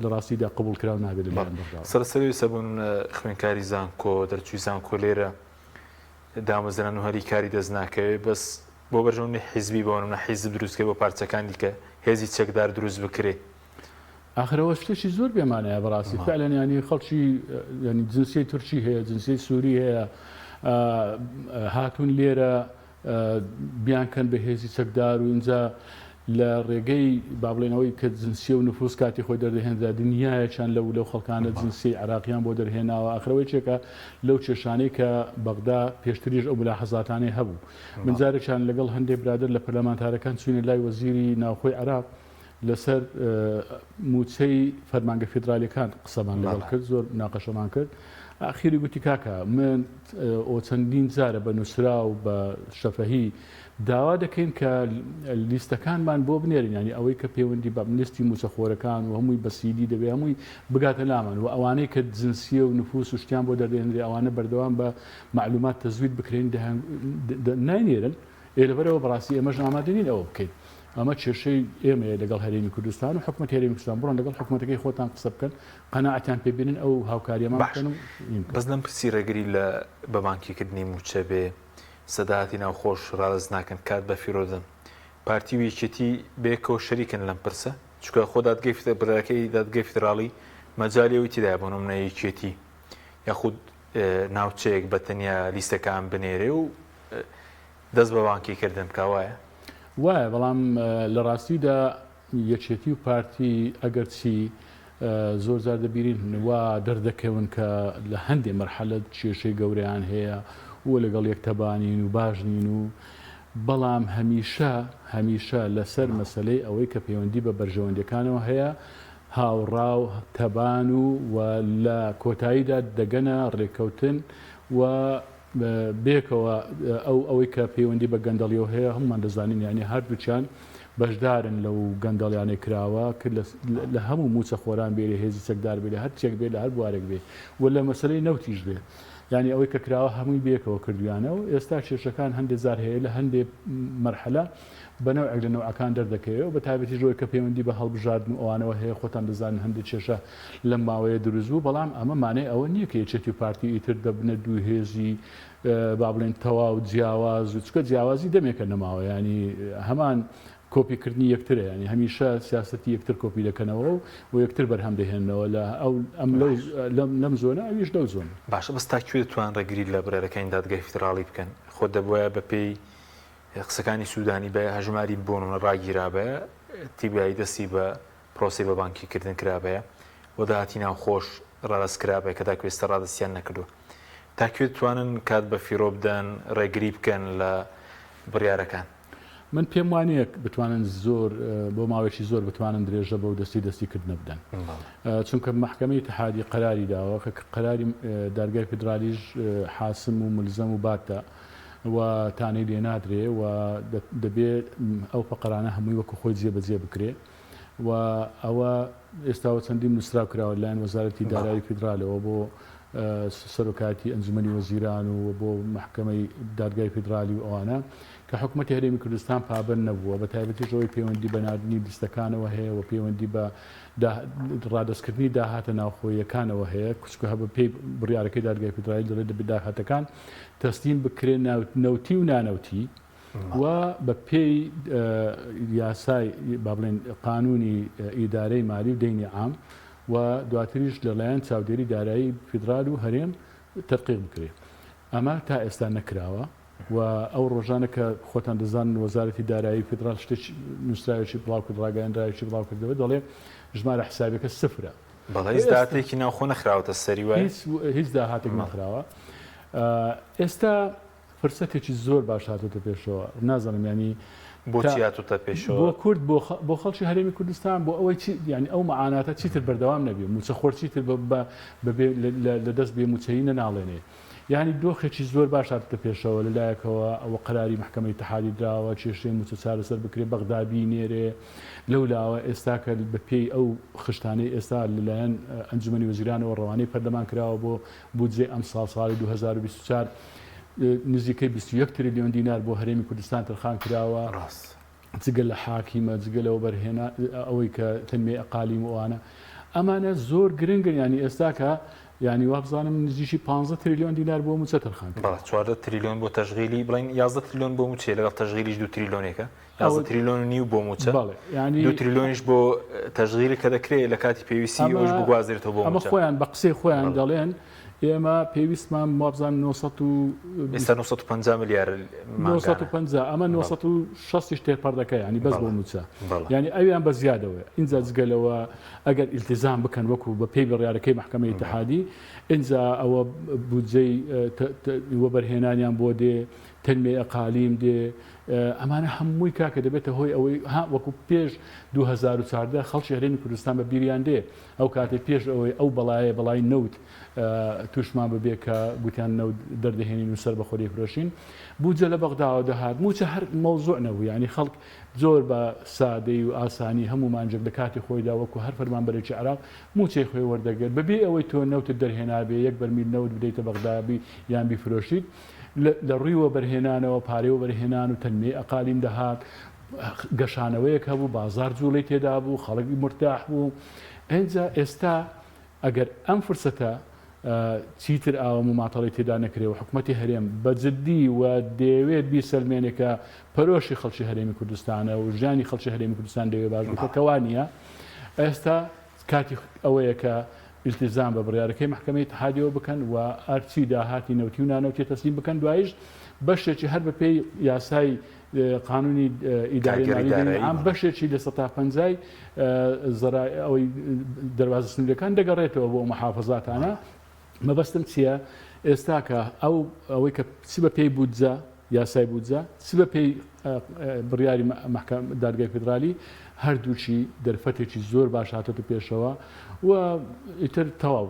لە ڕاستیدا قبوڵکراو نابێت لەلایەن بەغداوە. سەر سەروی سەبوون خوێندکاری زانکۆ دەرچووی زانکۆ لێرە دامەزران و هەلی کاری دەست ناکەوێ بەس بۆ بەرژەوەندی حیزبی بۆ نمونە حیزب دروست کرێ بۆ پارچەکان دیکە هێزی چەکدار دروست بکرێ. ئاخر ئەوە شتێکی زۆر بێ مانایە بەڕاستی فعلا یانی خەڵکی یانی جنسیەی تورکی هەیە جنسیەی سووری هەیە هاتوون لێرە بیانکەن بە هێزی چەکدار و ئینجا لە ڕێگەی با بڵێن ئەوەی کە جنسیە و نفوس کاتی خۆی دەردەهێنرا دنیایەکیان لەو لەو خەڵکانە جنسیەی عێراقیان بۆ دەرهێناوە ئاخر ئەوە یەکێکە لەو کێشانەی کە بەغدا پێشتریش ئەو ملاحەزاتانەی هەبوو من جارێکیان لەگەڵ هەندێک برادەر لە پەرلەمانتارەکان چووینە لای وەزیری ناوخۆی عێراق لەسەر مووچەی فەرمانگە فیدرالیەکان قسەمان لەگەڵ کرد زۆر مناقەشەمان کرد ئاخیری گوتی کاکە من ئۆ چەندین جارە بە نووسراو بە شەفەهی داوا دەکەین کە لیستەکانمان بۆ بنێرن ینی ئەوەی کە پەیوەندی بە لیستی موچەخۆرەکان و هەمووی بە سیدی دەبێ هەمووی بگاتە لامان و ئەوانەی کە جنسیە و نفوس و شتیان بۆ دەردێنرێ ئەوانە بەردەوام بە معلومات تەزوید بکرێن ناینێرن ئێ لەبەرئەوە بەڕاستی ئێمەش ئامادە نین ئەوە بکەین. ئەمە کێشەی ئێمەیە لەگەڵ هەرێمی کوردستان و حکومەتی هەرێمی کوردستان. بڕۆن لەگەڵ حکومەتەکەی خۆتان قسە بکەن، قەناعەتیان پێ بێنن ئەو هاوکارییەمان باش بکەن و ین بکەن. بەس لەم پرسی ڕێگری لە بە بانکیکردنی مووچە بێ سەداهاتی ناوخۆش ڕادەست ناکەن کات بە فیڕۆ دەدەن. پارتی و یەکێتی بەیەکەوە شەریکن لەم پرسە؟ چونکە خۆ دادگەی فیدرا بڕیارەکەی دادگەی فیدراڵی مەجالی ئەوەی تێدایە بۆ نمونە یەکێتی یاخود ناوچەیەک بە تەنیا لیستەکان بنێرێ و دەست بە بانکی کردن بکا وایە؟ وایە بەڵام لە ڕاستیدا یەکێتی و پارتی ئەگەرچی زۆر جار دەبینین وا دەردەکەون کە لە هەندێ مەرحەلە کێشەی گەورەیان هەیە و لەگەڵ یەک تەبانین و باش نین و بەڵام هەمیشە هەمیشە لەسەر مەسەلەی ئەوەی کە پەیوەندی بە بەرژەوەندیەکانەوە هەیە هاوڕا و تەبان و و لە کۆتاییدا دەگەنە ڕێککەوتن و بەیەکەوە ئەو ئەوەی کە پەیوەندی بە گەندەڵیەوە هەیە هەموومان دەزانین یانی هەردووکیان بەشدارن لەو گەندەڵیانەی کراوە کە لە هەموو موچە خۆران بێ لە هێزی چەکدار بێ لە هەر چێک بێ لە هەر بوارێک بێ و لە مەسەلەی نەوتیش بێ یانی ئەوەی کە کراوە هەمووی بەیەکەوە کردویانە و ئێستا کێشەکان هەندێک جار هەیە لە هەندێ مەرحەلە بە نەوعێک لە نەوعەکان دەردەکەوێ و بە تایبەتیش ئەوەی کە پەیوەندی بە هەڵبژاردن و ئەوانەوە هەیە خۆتان دەزانن هەندێک کێشە لەم ماوەیە دروست بوو بەڵام ئەمە مانای ئەوە نییە کە یەکێتی و پارتی ئیتر دەبنە دوو هێزی با بڵێن تەواو جیاواز و چکە جیاوازی دەمێکە نەماوە ینی هەمان کۆپیکردنی یەکترە ینی هەمیشە سیاستی یەکتر کۆپی دەکەنەوە و و یەکتر بەرهەم دەهێنەوە لە ئەو ئەم لەو لەم زۆنە ئەویش لەو زۆن. باشە بەس تا کوێ دەتوان ڕێگری لە بڕیارەکانی دادگای فیدراڵی بکەن خۆ دەبوایە بەپێی قسەکانی سودانی بە هەژماری بۆ نمونە ڕاگیرابایە، تیبایی دەستی بە پرۆسەی بە بانکی کردن کرابایە و داهاتی ناوخۆش ڕادەست کرابایە کە تاکو ئێستا ڕادەستیان نەکردووە. تا کوێ دەتوانن کات بە فیڕۆ بدەن، ڕێگری بکەن لە بڕیارەکان؟ من پێم وانییە بتوانن زۆر بۆ ماوەیەکی زۆر بتوانن درێژە بەو دەستی دەستی کردنە بدەن. چونکە مەحکەمەی ئیتحادی قەراری داوە کە قەراری دادگای فیدرالیش حاسم و ملزەم و باتە. و تانەی لێ نادرێ و دەبێ ئەو فەقەرانە هەمووی وەکو خۆی جێبەجێ بکرێ و ئەوە ئێستاوە چەندین نووسراو کراوە لەلایەن وەزارەتی دارایی فیدرالەوە بۆ سەرۆکایەتی ئەنجومەنی وەزیران و بۆ مەحکەمەی دادگای فیدرالی و ئەوانە کە حکوومەتی هەرێمی کوردستان پابەند نەبووە بە تایبەتیش ئەوەی پەیوەندی بە ناردنی لیستەکانەوە هەیە و پەیوەندی بە ڕادەستکردنی داهاتە ناوخۆییەکانەوە هەیە چونکە هە بەپێی بڕیارەکەی دادگای فیدرالی دەڵێت دەبێت داهاتەکان تەسلیم بکرێن نەوتی و نانەوتی و بە پێی یاسای با بڵێن قانونی ئیدارەی مالی و دەینی عام و دواتریش لەلایەن چاودێری دارایی فیدرال و هەرێم تدقیق بکرێت ئەمە تا ئێستا نەکراوە و ئەو ڕۆژانە کە خۆتان دەزانن وەزارەتی دارایی فیدرال شتێکی نووسراوێکی بڵاو کرد ڕاگەیەنراوێکی بڵاو کردەوە دەڵێ ژمارە حسابەکە سفرە بەڵێ هیچ داهاتێکی ناوخۆ نەخراوەتە سەری وایە؟ هیچ هیچ داهاتێک نەخراوە. ئێستا فرسەتێکی زۆر باش هاتۆتە پێشەوە نازانم ینی بۆچی هاتۆتە پێشەوە؟ بۆ کورد، بۆ خەڵکی هەرێمی کوردستان، بۆ ئەوەی چی یانی ئەو مەعاناتە چیتر بەردەوام نەبێ، مووچەخۆر چیتر بە بێ لە دەست بێ مووچەیی نەناڵێنێ. یانی دۆخێکی زۆر باش هاتۆتە پێشەوە، لە لایەکەوە ئەوە قەراری مەحکەمەی ئیتحادی دراوە، کێشەی مووچە چارەسەر بکرێ، بەغدا بینێرێ، لەو لاوە ئێستا کە بە پێی ئەو خشتانەی ئێستا لە لایەن ئەنجومەنی وەزیرانەوە ڕەوانەی پەرلەمان کراوە بۆ بودجەی ئەمساڵ ساڵی 2024 نزیکەی 21 تریلیۆن دینار بۆ هەرێمی کوردستان تەرخان کراوە. ڕاست. جگە لە حاکیمە، جگە لە وەبەرهێنان، ئەوەی کە تەنمیەی ئەقالیم و ئەوانە، ئەمانە زۆر گرنگن، یانی ئێستا کە یانی وابزانم نزیکی 15 تریلیۆن دینار بۆ مووچە تەرخان کراوە. بەڵێ 14 تریلیۆن بۆ تەشغیلی، بڵێین 11 تریلیۆن بۆ مووچەیە لەگەڵ تەشغیلیش دوو تریلیۆنێکە، 11 تریلیۆن و نیو بۆ مووچە، بەڵێ یانی دوو تریلیۆنیش بۆ تەشغیلی کە دەکرێت لە کاتی پێویستی ئەوەش بگوازرێتەوە بۆ ئەمە مووچە. خۆیان بە قسەی خۆیان بەڵێ. دەڵێن ئێمە پێویستمان وابزانم 920 ئێستا 950 ملیار مانگانە. 950 ئەمە 960 یش تێپەڕ دەکا یانی بەس بۆ مووچە یانی ئەویان بە زیادەوەیە ئینجا جگە لەوە ئەگەر ئیلتیزام بکەن وەکو بە پێی بڕیارەکەی مەحکەمەی ئیتحادی ئینجا ئەوە بودجەی وەبەرهێنانیان بۆ دێ تەنمیەی ئەقالیم دێ ئەمانە هەمووی کاکە دەبێتە هۆی ئەوەی ها وەکو پێش 2014 خەڵکی هەرێمی کوردستان بە بیریان دێ ئەو کاتەی پێش ئەوەی ئەو بەڵایە بەڵای نەوت تووشمان ببێ کە گوتیان نەوت دەردەهێنین و سەر بەخۆ دەیفرۆشین بودجە لە بەغداوە دەهات مووچە هەر مەوزوع نەبوو یانی خەڵک زۆر بە سادەی و ئاسانی هەموو مانجێک لە کاتی خۆیدا وەکو هەر فەرمانبەرێکی عێراق مووچەی خۆی وەردەگرت بەبێ ئەوەی تۆ نەوتت دەرهێنابێ یەک بەرمیل نەوت بدەیتە بەغدا یان بیفرۆشیت لە ڕووی وەبەرهێنانەوە پارەی وەبەرهێنان و تەنمیەی ئەقالیم دەهات گەشانەوەیەک هەبوو، بازاڕ جوڵەی تێدا بوو، خەڵک مورتاح بوو. ئینجا ئێستا ئەگەر ئەم فرسەتە چیتر ئاوا موماتەڵەی تێدا نەکرێ و حکومەتی هەرێم بە جدی و دەیەوێت بیسەلمێنێ کە پەرۆشی خەڵکی هەرێمی کوردستانە و ژیانی خەڵکی هەرێمی کوردستان دەیەوێ باش بکە کە وا نییە، ئێستا کاتی ئەوەیە کە ئیلتیزام بە بڕیارەکەی مەحکەمەی ئیتحادیەوە بکەن و هەرچی داهاتی نەوتی و نانەوتی تەسلیم بکەن دوایش بەشێکی هەر بەپێی یاسای قانونی ئیداری کارگێڕی مالی دارایی عام بەڵێ. بەشێکی لە سەتا پەنجای زەرا ئەوەی دەروازە سنووریەکان دەگەڕێتەوە بۆ ئەو محافزاتانە مەبەستم چییە ئێستا کە ئەو ئەوەی کە چ بە پێی بودجە یاسای بودجە چ بە پێی بڕیاری مەحکەم دادگای فیدرالی هەردووکی دەرفەتێکی زۆر باش هاتۆتە پێشەوە و ئیتر تەواو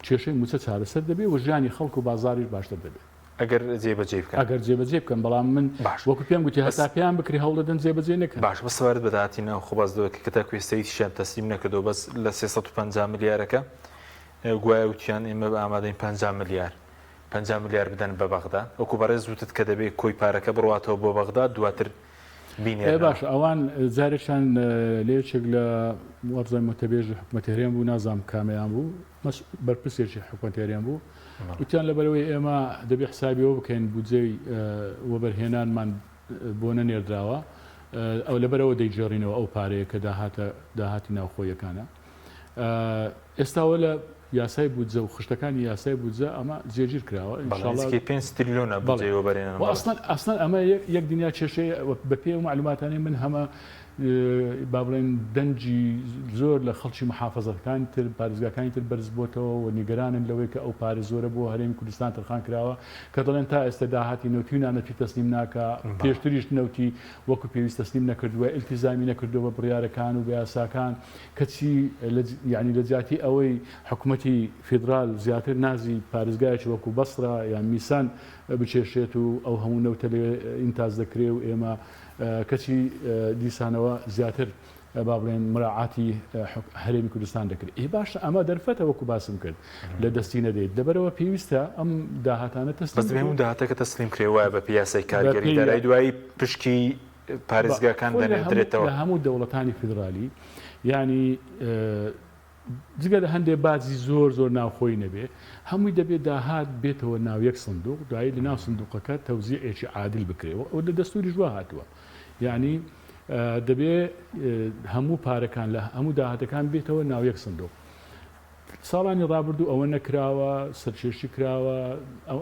کێشەی مووچە چارەسەر دەبێ و ژیانی خەڵک و بازاریش باشتر دەبێت. ئەگەر جێبەجێی بکەن. ئەگەر جێبەجێ بکەن، بەڵام من باش وەکو پێم گوتی بەس هەتا پێیان بکرێ هەوڵ دەدەن جێبەجێ نەکەن. باش بەس سەبارەت بە داهاتی ناوخۆ باس لەوە کرد کە تاکو ئێستا هیچیان تەسلیم نەکردەوە بەس لە 350 ملیارەکە گوایە وتیان ئێمە ئامادەین 50 ملیار 50 ملیار بدەن بە بەغدا وەکو بەڕێز وتت کە دەبێ کۆی پارەکە بڕواتەوە بۆ بەغدا دواتر ئێ بینێرنەوە. باشە ئەوان جارێکیان لە یەکێک لە وابزانم وتەبێژی حکومەتی هەرێم بوو نازانم کامەیان بوو بەرپرسێکی حکومەتی هەرێم بوو وتیان لەبەرئەوەی ئێمە دەبێ حسابی ئەوە بکەین بودجەی وەبەرهێنانمان بۆ نەنێردراوە ئەو لەبەرئەوە دەیگێڕینەوە ئەو پارەیە کە داهاتە داهاتی ناوخۆیەکانە ئێستاوە لە یاسای بودجە و خشتەکانی یاسای بودجە ئەمە جێگیر کراوە بەڵێ ئینشاڵڵا نزیکەی 5 تریلیۆنە بەڵێ بودجەی وەبەرهێنان و بەڵێ ئەسڵەن ئەسڵەن ئەمە یەک دنیا کێشەیە بە پێی ئەو مەعلوماتانەی من هەمە با بڵێین دەنگی زۆر لە خەڵکی محافەزەکانی تر، پارێزگاکانی تر بەرز بۆتەوە و نیگەرانن لەوەی کە ئەو پارە زۆرە بۆ هەرێمی کوردستان تەرخان کراوە کە دەڵێن تا ئێستا داهاتی نەوتی و نانەوتی تەسلیم ناکا، پێشتریش نەوتی وەکو پێویست تەسلیم نەکردووە، ئیلتیزامی نەکردووە بە بڕیارەکان و بە یاساکان، کەچی یانی لە جیاتی ئەوەی حکومەتی فیدرال زیاتر نازی پارێزگایەکی وەکو بەسرە یان میسان بکێشێت و ئەو هەموو نەوتە لەوێ ئینتاج دەکرێ و ئێمە کەچی دیسانەوە زیاتر با بڵێن مراعاتی هەرێمی کوردستان دەکرێت. ئێ باشە ئەمە دەرفەتە وەکو باسم کرد لە دەستی نەدەیت لەبەرەوە پێویستە ئەم داهاتانە بەس تەسلیم دەبێ هەموو بکرێت. داهاتەکە تەسلیم کرێ وایە بە پێی یاسای بە کارگێڕی پێی دارایی دوایی پشکی پارێزگاکان خۆی لە هەموو دەنێردرێتەوە. لە هەموو دەوڵەتانی فیدرالی یانی جگە لە هەندێ باجی زۆر زۆر ناوخۆیی نەبێ، هەمووی دەبێ داهات بێتەوە ناو یەک سندوق، دوایی لە ناو سندوقەکە تەوزیعێکی عادل بکرێ و لە دەستوریش وا هاتووە. یانی دەبێ هەموو پارەکان لە هەموو داهاتەکان بێتەوە ناو یەک سندوق. ساڵانی ڕابردوو ئەوە نەکراوە، سەرکێشی کراوە،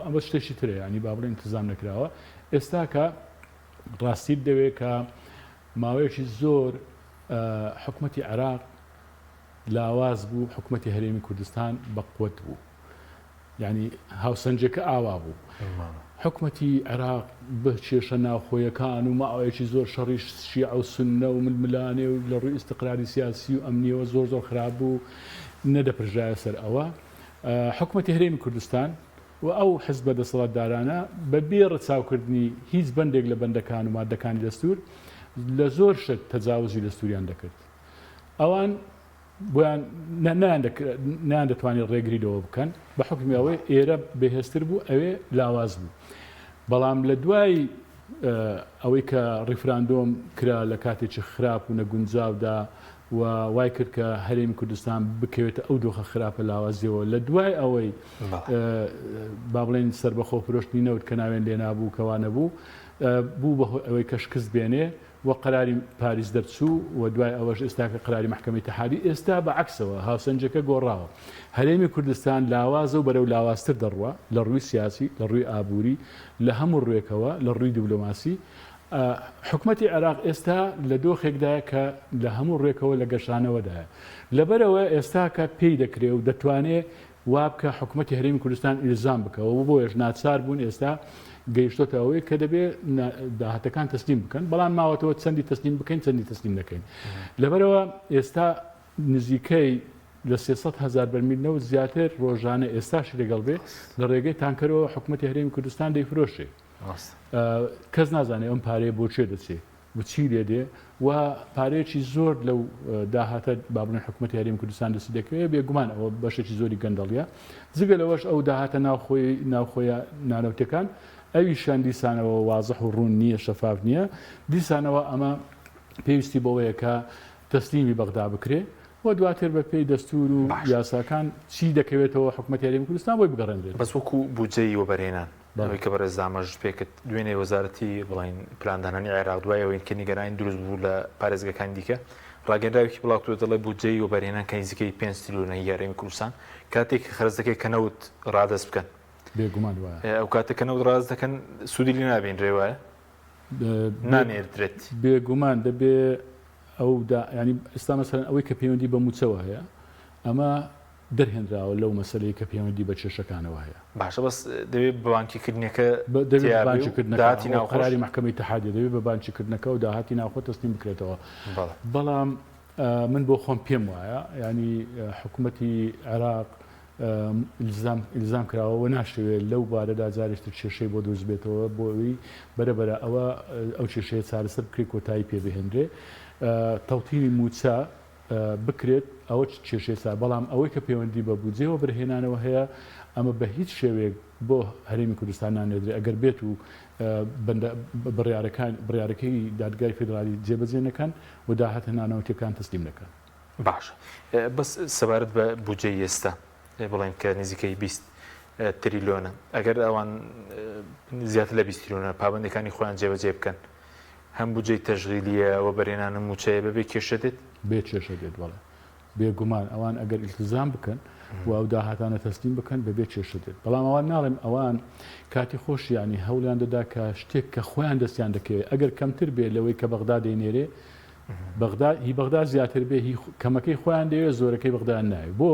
ئەمە شتێکی ترە یانی با بڵێین ئینتزام نەکراوە. ئێستا کە ڕاستیت دەوێ کە ماوەیەکی زۆر حکومەتی عێراق لاواز بوو، حکومەتی هەرێمی کوردستان بەقوەت بوو. یانی هاوسەنگیەکە ئاوا بوو. حکومەتی عێراق بە کێشە ناوخۆیەکان و ماوەیەکی زۆر شەڕی شیعە و سوننە و ململانێ و لە ڕووی ئیستقراری سیاسی و ئەمنیەوە زۆر زۆر خراپ بوو نەدەپرژایە سەر ئەوە. حکومەتی هەرێمی کوردستان و ئەو حزبە دەسەڵاتدارانە بە بێ ڕەچاوکردنی هیچ بەندێک لە بەندەکان و مادەکانی دەستوور لە زۆر شت تەجاوزی دەستووریان دەکرد. ئەوان بۆیان نەیاندەتوانی ڕێگری لەوە بکەن بە حوکمی ئەوەی ئێرە بەهێزتر بوو ئەوێ لاواز بوو. بەڵام لە دوای ئەوەی کە ڕیفراندۆم کرا لە کاتێکی خراپ و نەگونجاودا و وای کرد کە هەرێمی کوردستان بکەوێتە ئەو دۆخە خراپە لاوازیەوە لە دوای ئەوەی با بڵێن سەربەخۆ فرۆشتنی نەوت کە ناوێن لێنابوو کەوا نەبوو بوو بەهۆی ئەوەی کە شکست بێنێ و قەراری پاریس دەرچوو و دوای ئەوەش ئێستاکە قەراری مەحکەمەی ئیتحادی ئێستا بە عەکسەوە هاوسەنگیەکە گۆڕاوە هەرێمی کوردستان لاوازە و بەرەو لاوازتر دەڕوا لە ڕووی سیاسی لە ڕووی ئابووری لە هەموو ڕووێکەوە لە ڕووی دیبلۆماسی حکومەتی عێراق ئێستا لە دۆخێکدایە کە لە هەموو ڕووێکەوە لە گەشانەوەدایە لەبەرئەوە ئێستاکە پێی دەکرێ و دەتوانێ وابکە حکومەتی هەرێمی کوردستان ئیلزام بکەوە و بۆیەش ناچار بوون ئێستا گەیشتۆتە ئەوەی کە دەبێ داهاتەکان تەسلیم بکەن بەڵام ماوەتەوە چەندی تەسلیم بکەین چەندی تەسلیم نەکەین لەبەرەوە ئێستا نزیکەی لە 300 هزار بەرمیل نەوت زیاتر ڕۆژانە ئێستاشی لەگەڵ بێ لە ڕێگەی تانکەرەوە حکومەتی هەرێمی کوردستان دەیفرۆشێ کەس نازانێت ئەم پارەیە بۆ کوێ دەچێ و چی لێ دێ و پارەیەکی زۆر لەو داهاتە با بڵێن حکوومەتی هەرێمی کوردستان دەستی دەکەوێت بێگومان ئەوە بەشێکی زۆری گەندەڵیە جگە لەوەش ئەو داهاتە ناوخۆی ناوخۆیە نانەوتەکان ئەویشیان دیسانەوە وازح و ڕوون نییە شەفاف نییە دیسانەوە ئەمە پێویستی بەوەیە کە تەسلیمی بەغدا بکرێ و دواتر بە پێی دەستور و یاساکان چی دەکەوێتەوە حکوومەتی هەرێمی کوردستان بۆی بگەڕێنرێت. بەس وەکو بودجەی وەبەرهێنان ئەوەی کە بەڕێز ئاماژەت پێ کرد، دوێنێ وەزارەتی بڵێین پلاندانانی عێراق دوای ئەوەی کە نیگەرانی دروست بوو لە پارێزگەکانی دیکە ڕاگەندراوێکی بڵاوکردەوە دەڵێ بودجەی وەبەرهێنان کە نزیکەی 5 تریلیۆنە هی هەرێمی کوردستان کاتێک خەرج دەکرێت کە نەوت ڕادەست بکەن. بێگومان وایە. ئەو کاتە کە نەوت ڕادەست دەکەن سوودی لێ نابینرێ وایە؟ نانێردرێت. بێگومان دەبێ ئەو دا یانی ئێستا مەسەلەن ئەوەی کە پەیوەندی بە مووچەوە هەیە ئەمە دەرهێنراوە لەو مەسەلەی کە پەیوەندی بە کێشەکانەوە هەیە. باشە بەس دەبێ بە بانکی کردنەکە دەبێ بە بانکی کردنەکە داهاتی ناوخۆش قەراری مەحکەمەی ئیتحادیە دەبێ بە بانکی کردنەکە و داهاتی ناوخۆ تەسلیم بکرێتەوە. بەڵێ. بەڵام من بۆ خۆم پێم وایە یانی حکومەتی عێراق ئیلزام ئیلزام کراوە و ناشەوێ لەو بارەدا جارێکی تر کێشەی بۆ دروست بێتەوە بۆ ئەوی بەرە بەرە ئەوە ئەو کێشەیە چارەسەر بکرێت کۆتایی پێ بهێنرێ تەوتینی مووچە بکرێت ئەوە کێشەی سا بەڵام ئەوەی کە پەیوەندی بە بودجەی وەبەرهێنانەوە هەیە ئەمە بە هیچ شێوەیەک بۆ هەرێمی کوردستان نانێدرێ ئەگەر بێت و بەندە بڕیارەکان بڕیارەکەی دادگای فیدرالی جێبەجێ نەکەن و داهاتە نانەوتیەکان تەسلیم نەکەن. باشە بەس سەبارەت بە بودجەی ئێستا بڵێن کە نزیکەی 20 تریلیۆنە ئەگەر ئەوان زیاتر لە 20 تریلیۆنە پابندەکانی خۆیان جێبەجێ بکەن هەم بودجەی تەشغیلیە وەبەرهێنان و مووچەیە بەبێ کێشە دێت؟ بێ کێشە دێت بەڵێ بێگومان ئەوان ئەگەر ئیلتزام بکەن و ئەو داهاتانە تەسلیم بکەن بەبێ کێشە دێت بەڵام ئەوان ناڵێم ئەوان کاتی خۆشیانی هەوڵیان دەدا کە شتێک کە خۆیان دەستیان دەکەوێت ئەگەر کەمتر بێ لەوەی کە بەغدا دەینێرێ بەغدا هی بەغدا زیاتر بێ هی کەمەکەی خۆیان دەوێت زۆرەکەی بەغدایان ناوێت بۆ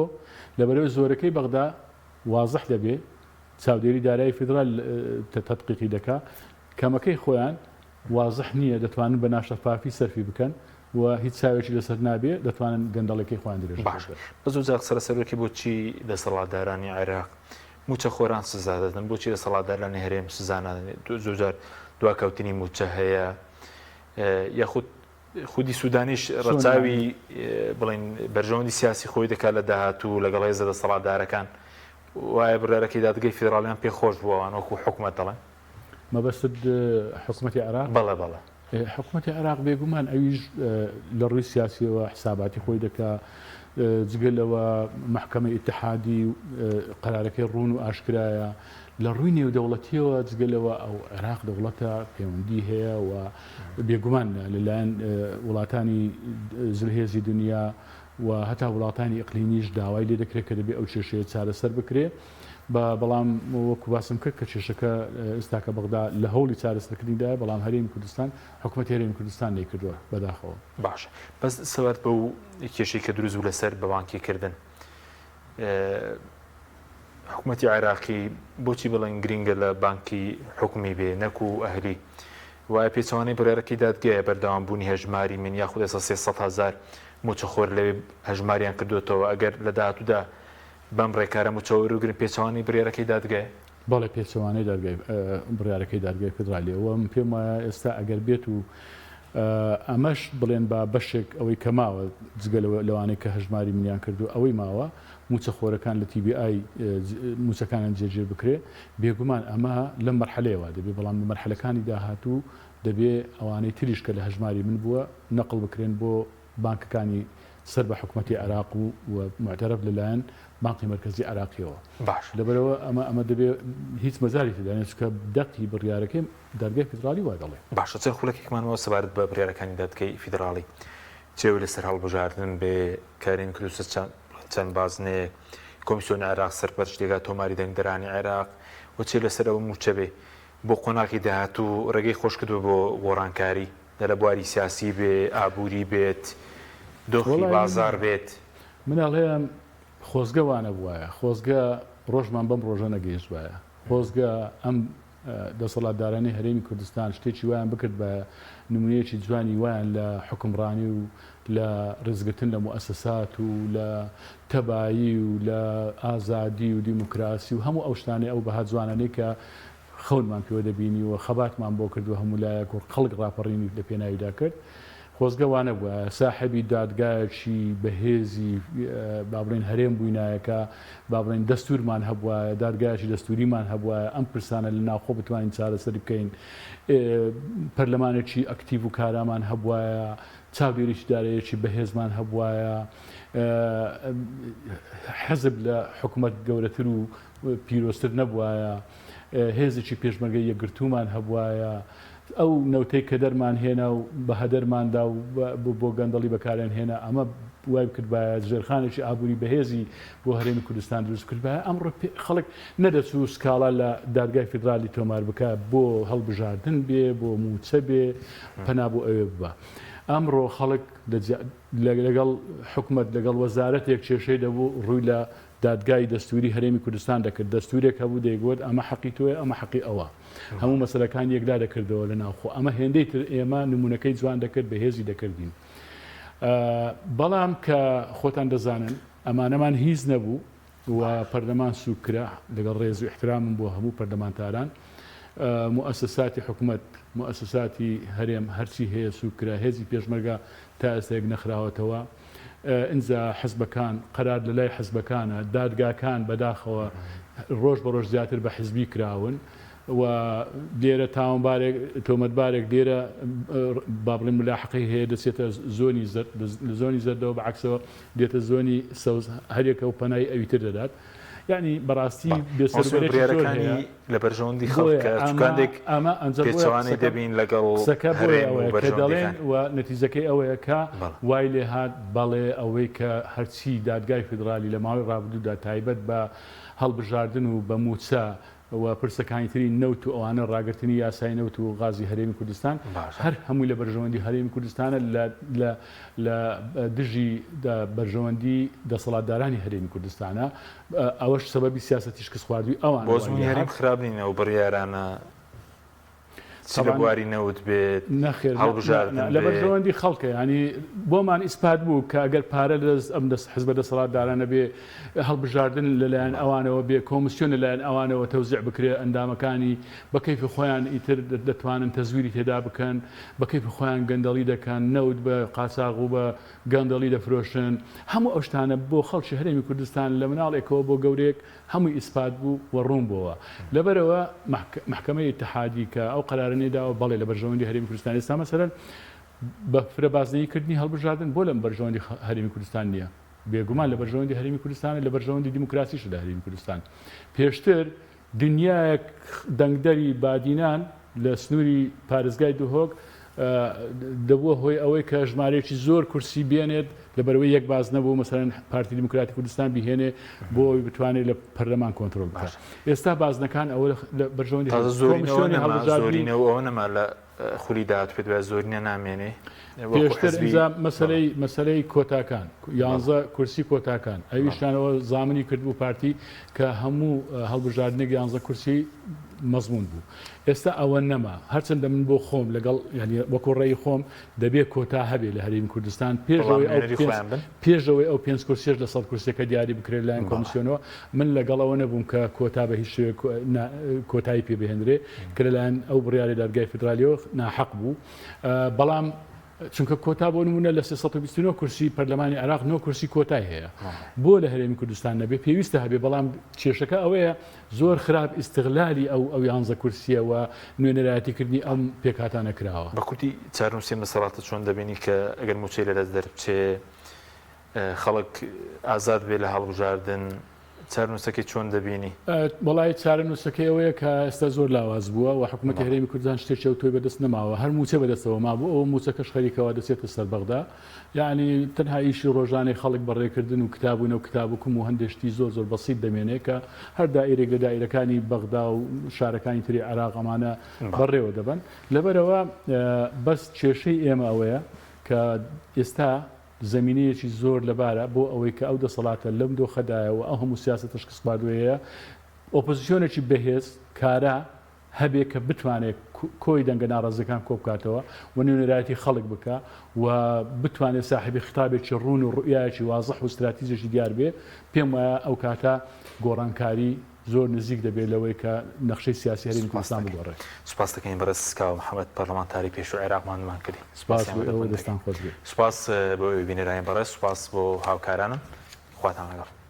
لەبەرەوەی زۆرەکەی بەغدا وازح دەبێ چاودێری دارایی فیدرال تەدقیقی دەکا کەمەکەی خۆیان وازح نییە دەتوانن بە ناشەفافی سەرفی بکەن و هیچ چاوێکی لەسەر نابێ دەتوانن گەندەڵەکەی خۆیان درێژە باش بە زۆر جار قسە لەسەر وەکی بۆچی دەسەڵاتدارانی عێراق مووچەخۆران سزا دەدەن بۆچی دەسەڵاتدارانی هەرێم سزا نادەن زۆر جار دواکەوتنی مووچە هەیە یاخود خودی سوودانیش ڕەچاوی بڵین بەرژەوەندی سیاسی خۆی دەکات لە داهاتوو لەگەڵ هێزە دەسەڵاتدارەکان وایە بڕیارەکەی دادگەی فیدراڵیان پێ خۆش بوو ئەوان وەکو حکومەت دەڵێن. مەبەستت حکومەتی عێراق؟ بەڵێ بەڵێ. حکومەتی عێراق بێگومان ئەویش لە ڕووی سیاسیەوە حساباتی خۆی دەکا جگە لەوە مەحکەمەی ئیتحادی قەرارەکەی ڕوون و ئاشکرایە لە ڕووی نێودەوڵەتیەوە جگە لەوە ئەو عێراق دەوڵەتە پەیوەندی هەیە و بێگومان لەلایەن وڵاتانی زلهێزی دنیا و هەتا وڵاتانی ئیقلیمیش داوای لێ دەکرێت کە دەبێ ئەو کێشەیە چارەسەر بکرێ بە بەڵام وەکو باسم کرد کە کێشەکە ئێستاکە بەغدا لە هەوڵی چارەسەرکردنیدایە بەڵام هەرێمی کوردستان حکومەتی هەرێمی کوردستان نەیکردووە بەداخەوە. باشە بەس سەبارەت بەو کێشەی کە دروست بوو لەسەر بە بانکی کردن. حکومەتی عێراقی بۆچی بڵێن گرینگە لە بانکی حکومی بێ نەکو ئەهلی؟ وایە پێچەوانەی بڕیارەکەی دادگایە بەردەوام بوونی هەژماری من یاخود ئێستا 300 هەزار مووچەخۆر لەوێ هەژماریان کردووەتەوە ئەگەر لە داهاتوودا بەم ڕێکارە مووچە وەربگرن پێچەوانەی بڕیارەکەی دادگایە؟ بەڵێ پێچەوانەی دادگای بڕیارەکەی دادگای فیدرالیە و من پێم وایە ئێستا ئەگەر بێت و ئەمەش بڵێن با بەشێک ئەوەی کە ماوە جگە لەوانەی کە هەژماری منیان کردو ئەوەی ماوە مووچەخۆرەکان لە TBI مووچەکانیان جێگیر بکرێ، بێگومان ئەمە لەم مەرحەلەیە وا دەبێ، بەڵام لە مەرحەلەکانی داهاتوو دەبێ ئەوانەی تریش کە لە هەژماری من بووە نەقڵ بکرێن بۆ بانکەکانی سەر بە حکومەتی عێراق و و موعتەرەف لە لایەن بانقی مەرکەزی عێراقیەوە. باشە. لەبەرئەوە ئەمە ئەمە دەبێ هیچ مەجالی تێدا نیە چونکە دەقی بڕیارەکەی دادگای فیدراڵی وا دەڵێ. باشە چەند خولەکێکمان ماوە سەبارەت بە بڕیارەکانی دادگای فیدراڵی چێوی لەسەر هەڵبژاردن بێ کارین کروسە چەند بازنەیەک کۆمیسیۆنی عێراق سەرپەرشتی دەکات تۆماری دەنگدەرانی عێراق و چێ لەسەر ئەوە مووچە بێ بۆ قۆناغی داهاتوو ڕێگەی خۆش کردووە بۆ گۆڕانکاری لە لە بواری سیاسی بێ ئابووری بێت دۆخی بازاڕ بێت. من ئەڵێم خۆزگە وانەبوایە، خۆزگە ڕۆژمان بەم ڕۆژە نەگەیشتبایە، خۆزگە ئەم دەسەڵاتدارانی هەرێمی کوردستان شتێکی وایان بکردبایە، نمونەیەکی جوانی وایان لە حوکمڕانی و لە ڕێزگرتن لە موئەسەسات و لە تەبایی و لە ئازادی و دیموکراسی و هەموو ئەو شتانەی ئەو بەها جوانانەی کە خەونمان پێوە دەبینی و خەباتمان بۆ کرد و هەموو لایەک و خەڵک ڕاپەڕینی لە پێناویدا کرد. خۆزگە وانەبوایە ساحێبی دادگایەکی بەهێزی با بڵێین هەرێم بووینایە کە با بڵێین دەستوورمان هەبوایە، دادگایەکی دەستووریمان هەبوایە، ئەم پرسانە لە ناوخۆ بتوانین چارەسەری بکەین، پەرلەمانێکی ئەکتیڤ و کارامان هەبوایە، چاودێریی داراییەکی بەهێزمان هەبوایە، حزب لە حکومەت گەورەتر و پیرۆزتر نەبوایە، هێزێکی پێشمەرگەی یەکگرتوومان هەبوایە، ئەو نەوتەی کە دەرمان هێنا و بە هەدەرمان دا و بۆ گەندەڵی بەکاریان هێنا، ئەمە وای بکردبایە ژێرخانێکی ئابووری بەهێزی بۆ هەرێمی کوردستان دروست بکردبایە، ئەمڕۆ خەڵک نەدەچوو سکاڵا لە دادگای فیدرالی تۆمار بکا بۆ هەڵبژاردن بێ، بۆ مووچە بێ، پەنا بۆ ئەوێ ببا. ئەمڕۆ خەڵک لەگەڵ حکومەت، لەگەڵ وەزارەتێک کێشەی دەبوو، ڕووی لە دادگای دەستووری هەرێمی کوردستان دەکرد، دەستوورێک هەبوو دەیگوت ئەمە حەقی تۆیە، ئەمە حەقی ئەوە. هەموو مەسەلەکانی یەکلا دەکردەوە لە ناوخۆ. ئەمە هێندەی تر ئێمە نموونەکەی جوان دەکرد، بەهێزی دەکردین. بەڵام کە خۆتان دەزانن ئەمانەمان هیچ نەبوو و پەرلەمان سووک کرا، لەگەڵ ڕێز و ئیحترامم بۆ هەموو پەرلەمانتاران، موئەسەساتی حکومەت، موئەسەساتی هەرێم هەرچی هەیە سووک کرا، هێزی پێشمەرگە تا ئێستا یەک نەخراوەتەوە. ئینجا حزبەکان قەرار لەلای حزبەکانە، دادگاکان بەداخەوە ڕۆژ بە ڕۆژ زیاتر بە حزبی کراون و لێرە تاوانبارێک تۆمەتبارێک لێرە با بڵێین ملاحەقەی هەیە دەچێتە زۆنی زەرد لە زۆنی زەردەوە بە عەکسەوە دێتە زۆنی سەوز هەریەکە و پەنای ئەوی تر دەدات یعنی بەڕاستی بێسەروبەرێکی زۆر هەیە. لە بەرژەوەندی خەڵکە چونکە هەندێک پێچەوانەی دەبین لەگەڵ هەرێم و بەرژەوەندیەکان. و نەتیجەکەی ئەوەیە کە وای لێهات بەڵێ ئەوەی کە هەرچی دادگای فیدرالی لە ماوەی ڕابردوودا تایبەت بە هەڵبژاردن و بە مووچە و پرسەکانی تری نەوت و ئەوانە ڕاگرتنی یاسای نەوت و غازی هەرێمی کوردستان هەر هەمووی لە بەرژەوەندی هەرێمی کوردستانە لە لە لە دژی بەرژەوەندی دەسەڵاتدارانی هەرێمی کوردستانە ئەوەش سەبەبی سیاسەتی شکستخواردووی ئەوانە بۆ ئەزموونی هەرێم خراپ نین ئەو بڕیارانە چ لە بواری نەوت بێت نەخێر هەڵبژاردن لە بەرژەوەندی خەڵکە ینی بۆمان ئیسپات بوو کە ئەگەر پارە لە دەست ئەم دەست حزبە دەسەڵاتدارانە بێ هەڵبژاردن لەلایەن ئەوانەوە بێ کۆمسیۆن لەلایەن ئەوانەوە تەوزیع بکرێ ئەندامەکانی بە کەیفی خۆیان ئیتر دەتوانن تەزویری تێدا بکەن بە کەیفی خۆیان گەندەڵی دەکەن نەوت بە قاچاغ و بە گەندەڵی دەفرۆشن، هەموو ئەو شتانە بۆ خەڵکی هەرێمی کوردستان لە مناڵێکەوە بۆ گەورەیەک هەمووی ئیسپات بوو و ڕوون بۆوە. لەبەرئەوە مەحکەمەی ئیتحادی کە ئەو قەرارەی داوە بەڵێ لە بەرژەوەندی هەرێمی کوردستان ئێستا مەسەلەن بە فرە بازنەیی کردنی هەڵبژاردن بۆ لە بەرژەوەندی هەرێمی کوردستان نییە؟ بێگومان لە بەرژەوەندی هەرێمی کوردستانە، لە بەرژەوەندی دیموکراسیشە لە هەرێمی کوردستان. پێشتر دنیایەک دەنگدەری بادینان لە سنووری پارێزگای دهۆک دەبووە هۆی ئەوەی کە ژمارەیەکی زۆر کورسی بێنێت. لەبەرئەوەی یەک باز نەبوو مەسەلەن پارتی دیموکراتی کوردستان بیهێنێ بۆ ئەوەی بتوانێت لە پەرلەمان کۆنترۆل بکات. ئێستا بازنەکان ئەوە لە بەرژەوەندی تازە زۆرینەوە کۆمیسیۆنی نەما هەڵبژاردنی زۆرینە و ئەوە نەما لە خولی داهاتوو پێت وایە زۆرینە نامێنێ وەکو پێشتر حزبی ئینجا بەڵێ مەسەلەی مەسەلەی کۆتاکان بەڵێ یانزە کورسی کۆتاکان بەڵێ ئەویشیانەوە زامنی کردبوو پارتی کە هەموو هەڵبژاردنێک یانزە کورسی مەزموون بوو ئێستا ئەوە نەما هەرچەندە من بۆ خۆم لەگەڵ یانی وەکو ڕێی خۆم دەبێ کۆتا هەبێ لە هەرێمی کوردستان پێش بەڵام ئەوەی ئەو نوێنەری پێنج خۆیان بن. پێش ئەوەی ئەو پێنج کورسیەش لە سەد کورسیەکە دیاری بکرێت لەلایەن بەڵێ. کۆمیسیۆنەوە من لەگەڵ ئەوە نەبووم کە کۆتا بە هیچ شێوەیەک کۆتایی پێ بهێنرێ کە لەلایەن ئەو بڕیاری دادگای فیدرالیەوە ناحەق بوو بەڵام چونکە کۆتا بۆ نمونە لە 329 کورسی پەرلەمانی عێراق 9 کورسی کۆتای هەیە بۆ لە هەرێمی کوردستان نەبێ پێویستە هەبێ بەڵام کێشەکە ئەوەیە زۆر خراپ ئیستغلالی ئەو ئەو یانزە کورسیە و نوێنەرایەتی کردنی ئەم پێکهاتانە کراوە. بە کورتی چارەنووسی ئەم دەسەڵاتە چۆن دەبینی کە ئەگەر مووچەی لەدەست دەربچێ خەڵک ئازاد بێ لە هەڵبژاردن چارەنووسەکەی چۆن دەبینی؟ وەڵایی چارەنووسەکەی ئەوەیە کە ئێستا زۆر لاواز بووە و حکوومەتی هەرێمی کوردستان شتێکی ئەوتۆی بەدەست نەماوە هەر مووچە بەدەستەوە مابوو ئەوە مووچەکەش خەریکەوە دەچێتە سەر بەغدا یەعنی تەنها ئیشی ڕۆژانەی خەڵک بەڕێکردن و کتاب و نەو کتاب و کم و هەندێ شتی زۆر زۆر بەسیت دەمێنێ کە هەر دائیرێک لە دائیرەکانی بەغدا و شارەکانی تری عێراق ئەمانە بەڕێوە دەبەن لەبەرئەوە بەس کێشەی ئێمە ئەوەیە کە ئێستا زەمینەیەکی زۆر لەبارە بۆ ئەوەی کە ئەو دەسەڵاتە لەم دۆخەدایە و ئەو هەموو سیاسەتە شکستخواردوەیە ئۆپۆزسیۆنێکی بەهێز کارا هەبێ کە بتوانێ کۆی دەنگە ناڕازیەکان کۆبکاتەوە و نوێنەرایەتی خەڵک بکا و بتوانێ ساحێبی خیتابێکی ڕوون و ڕوئیایەکی وازح و ستراتیجێکی دیار بێ، پێم وایە ئەو کاتە گۆڕانکاری زۆر نزیک دەبێ لەوەی کە نەخشەی سیاسی هەرێمی سوپاست کوردستان دەکەین. بگۆڕێ. سوپاست دەکەین بەڕێز کاوە محەمەد پەرلەمانتاری پێشوو عێراق ماندوومان کردی. سوپاس سوپاسی بۆ ئێوە ئامادەبوونت دەکەین. دەستان خۆش بێ. سوپاس بۆ ئێوەی بینەرانی بەڕێز، سوپاس بۆ هاوکارانم. خواتان لەگەڵ.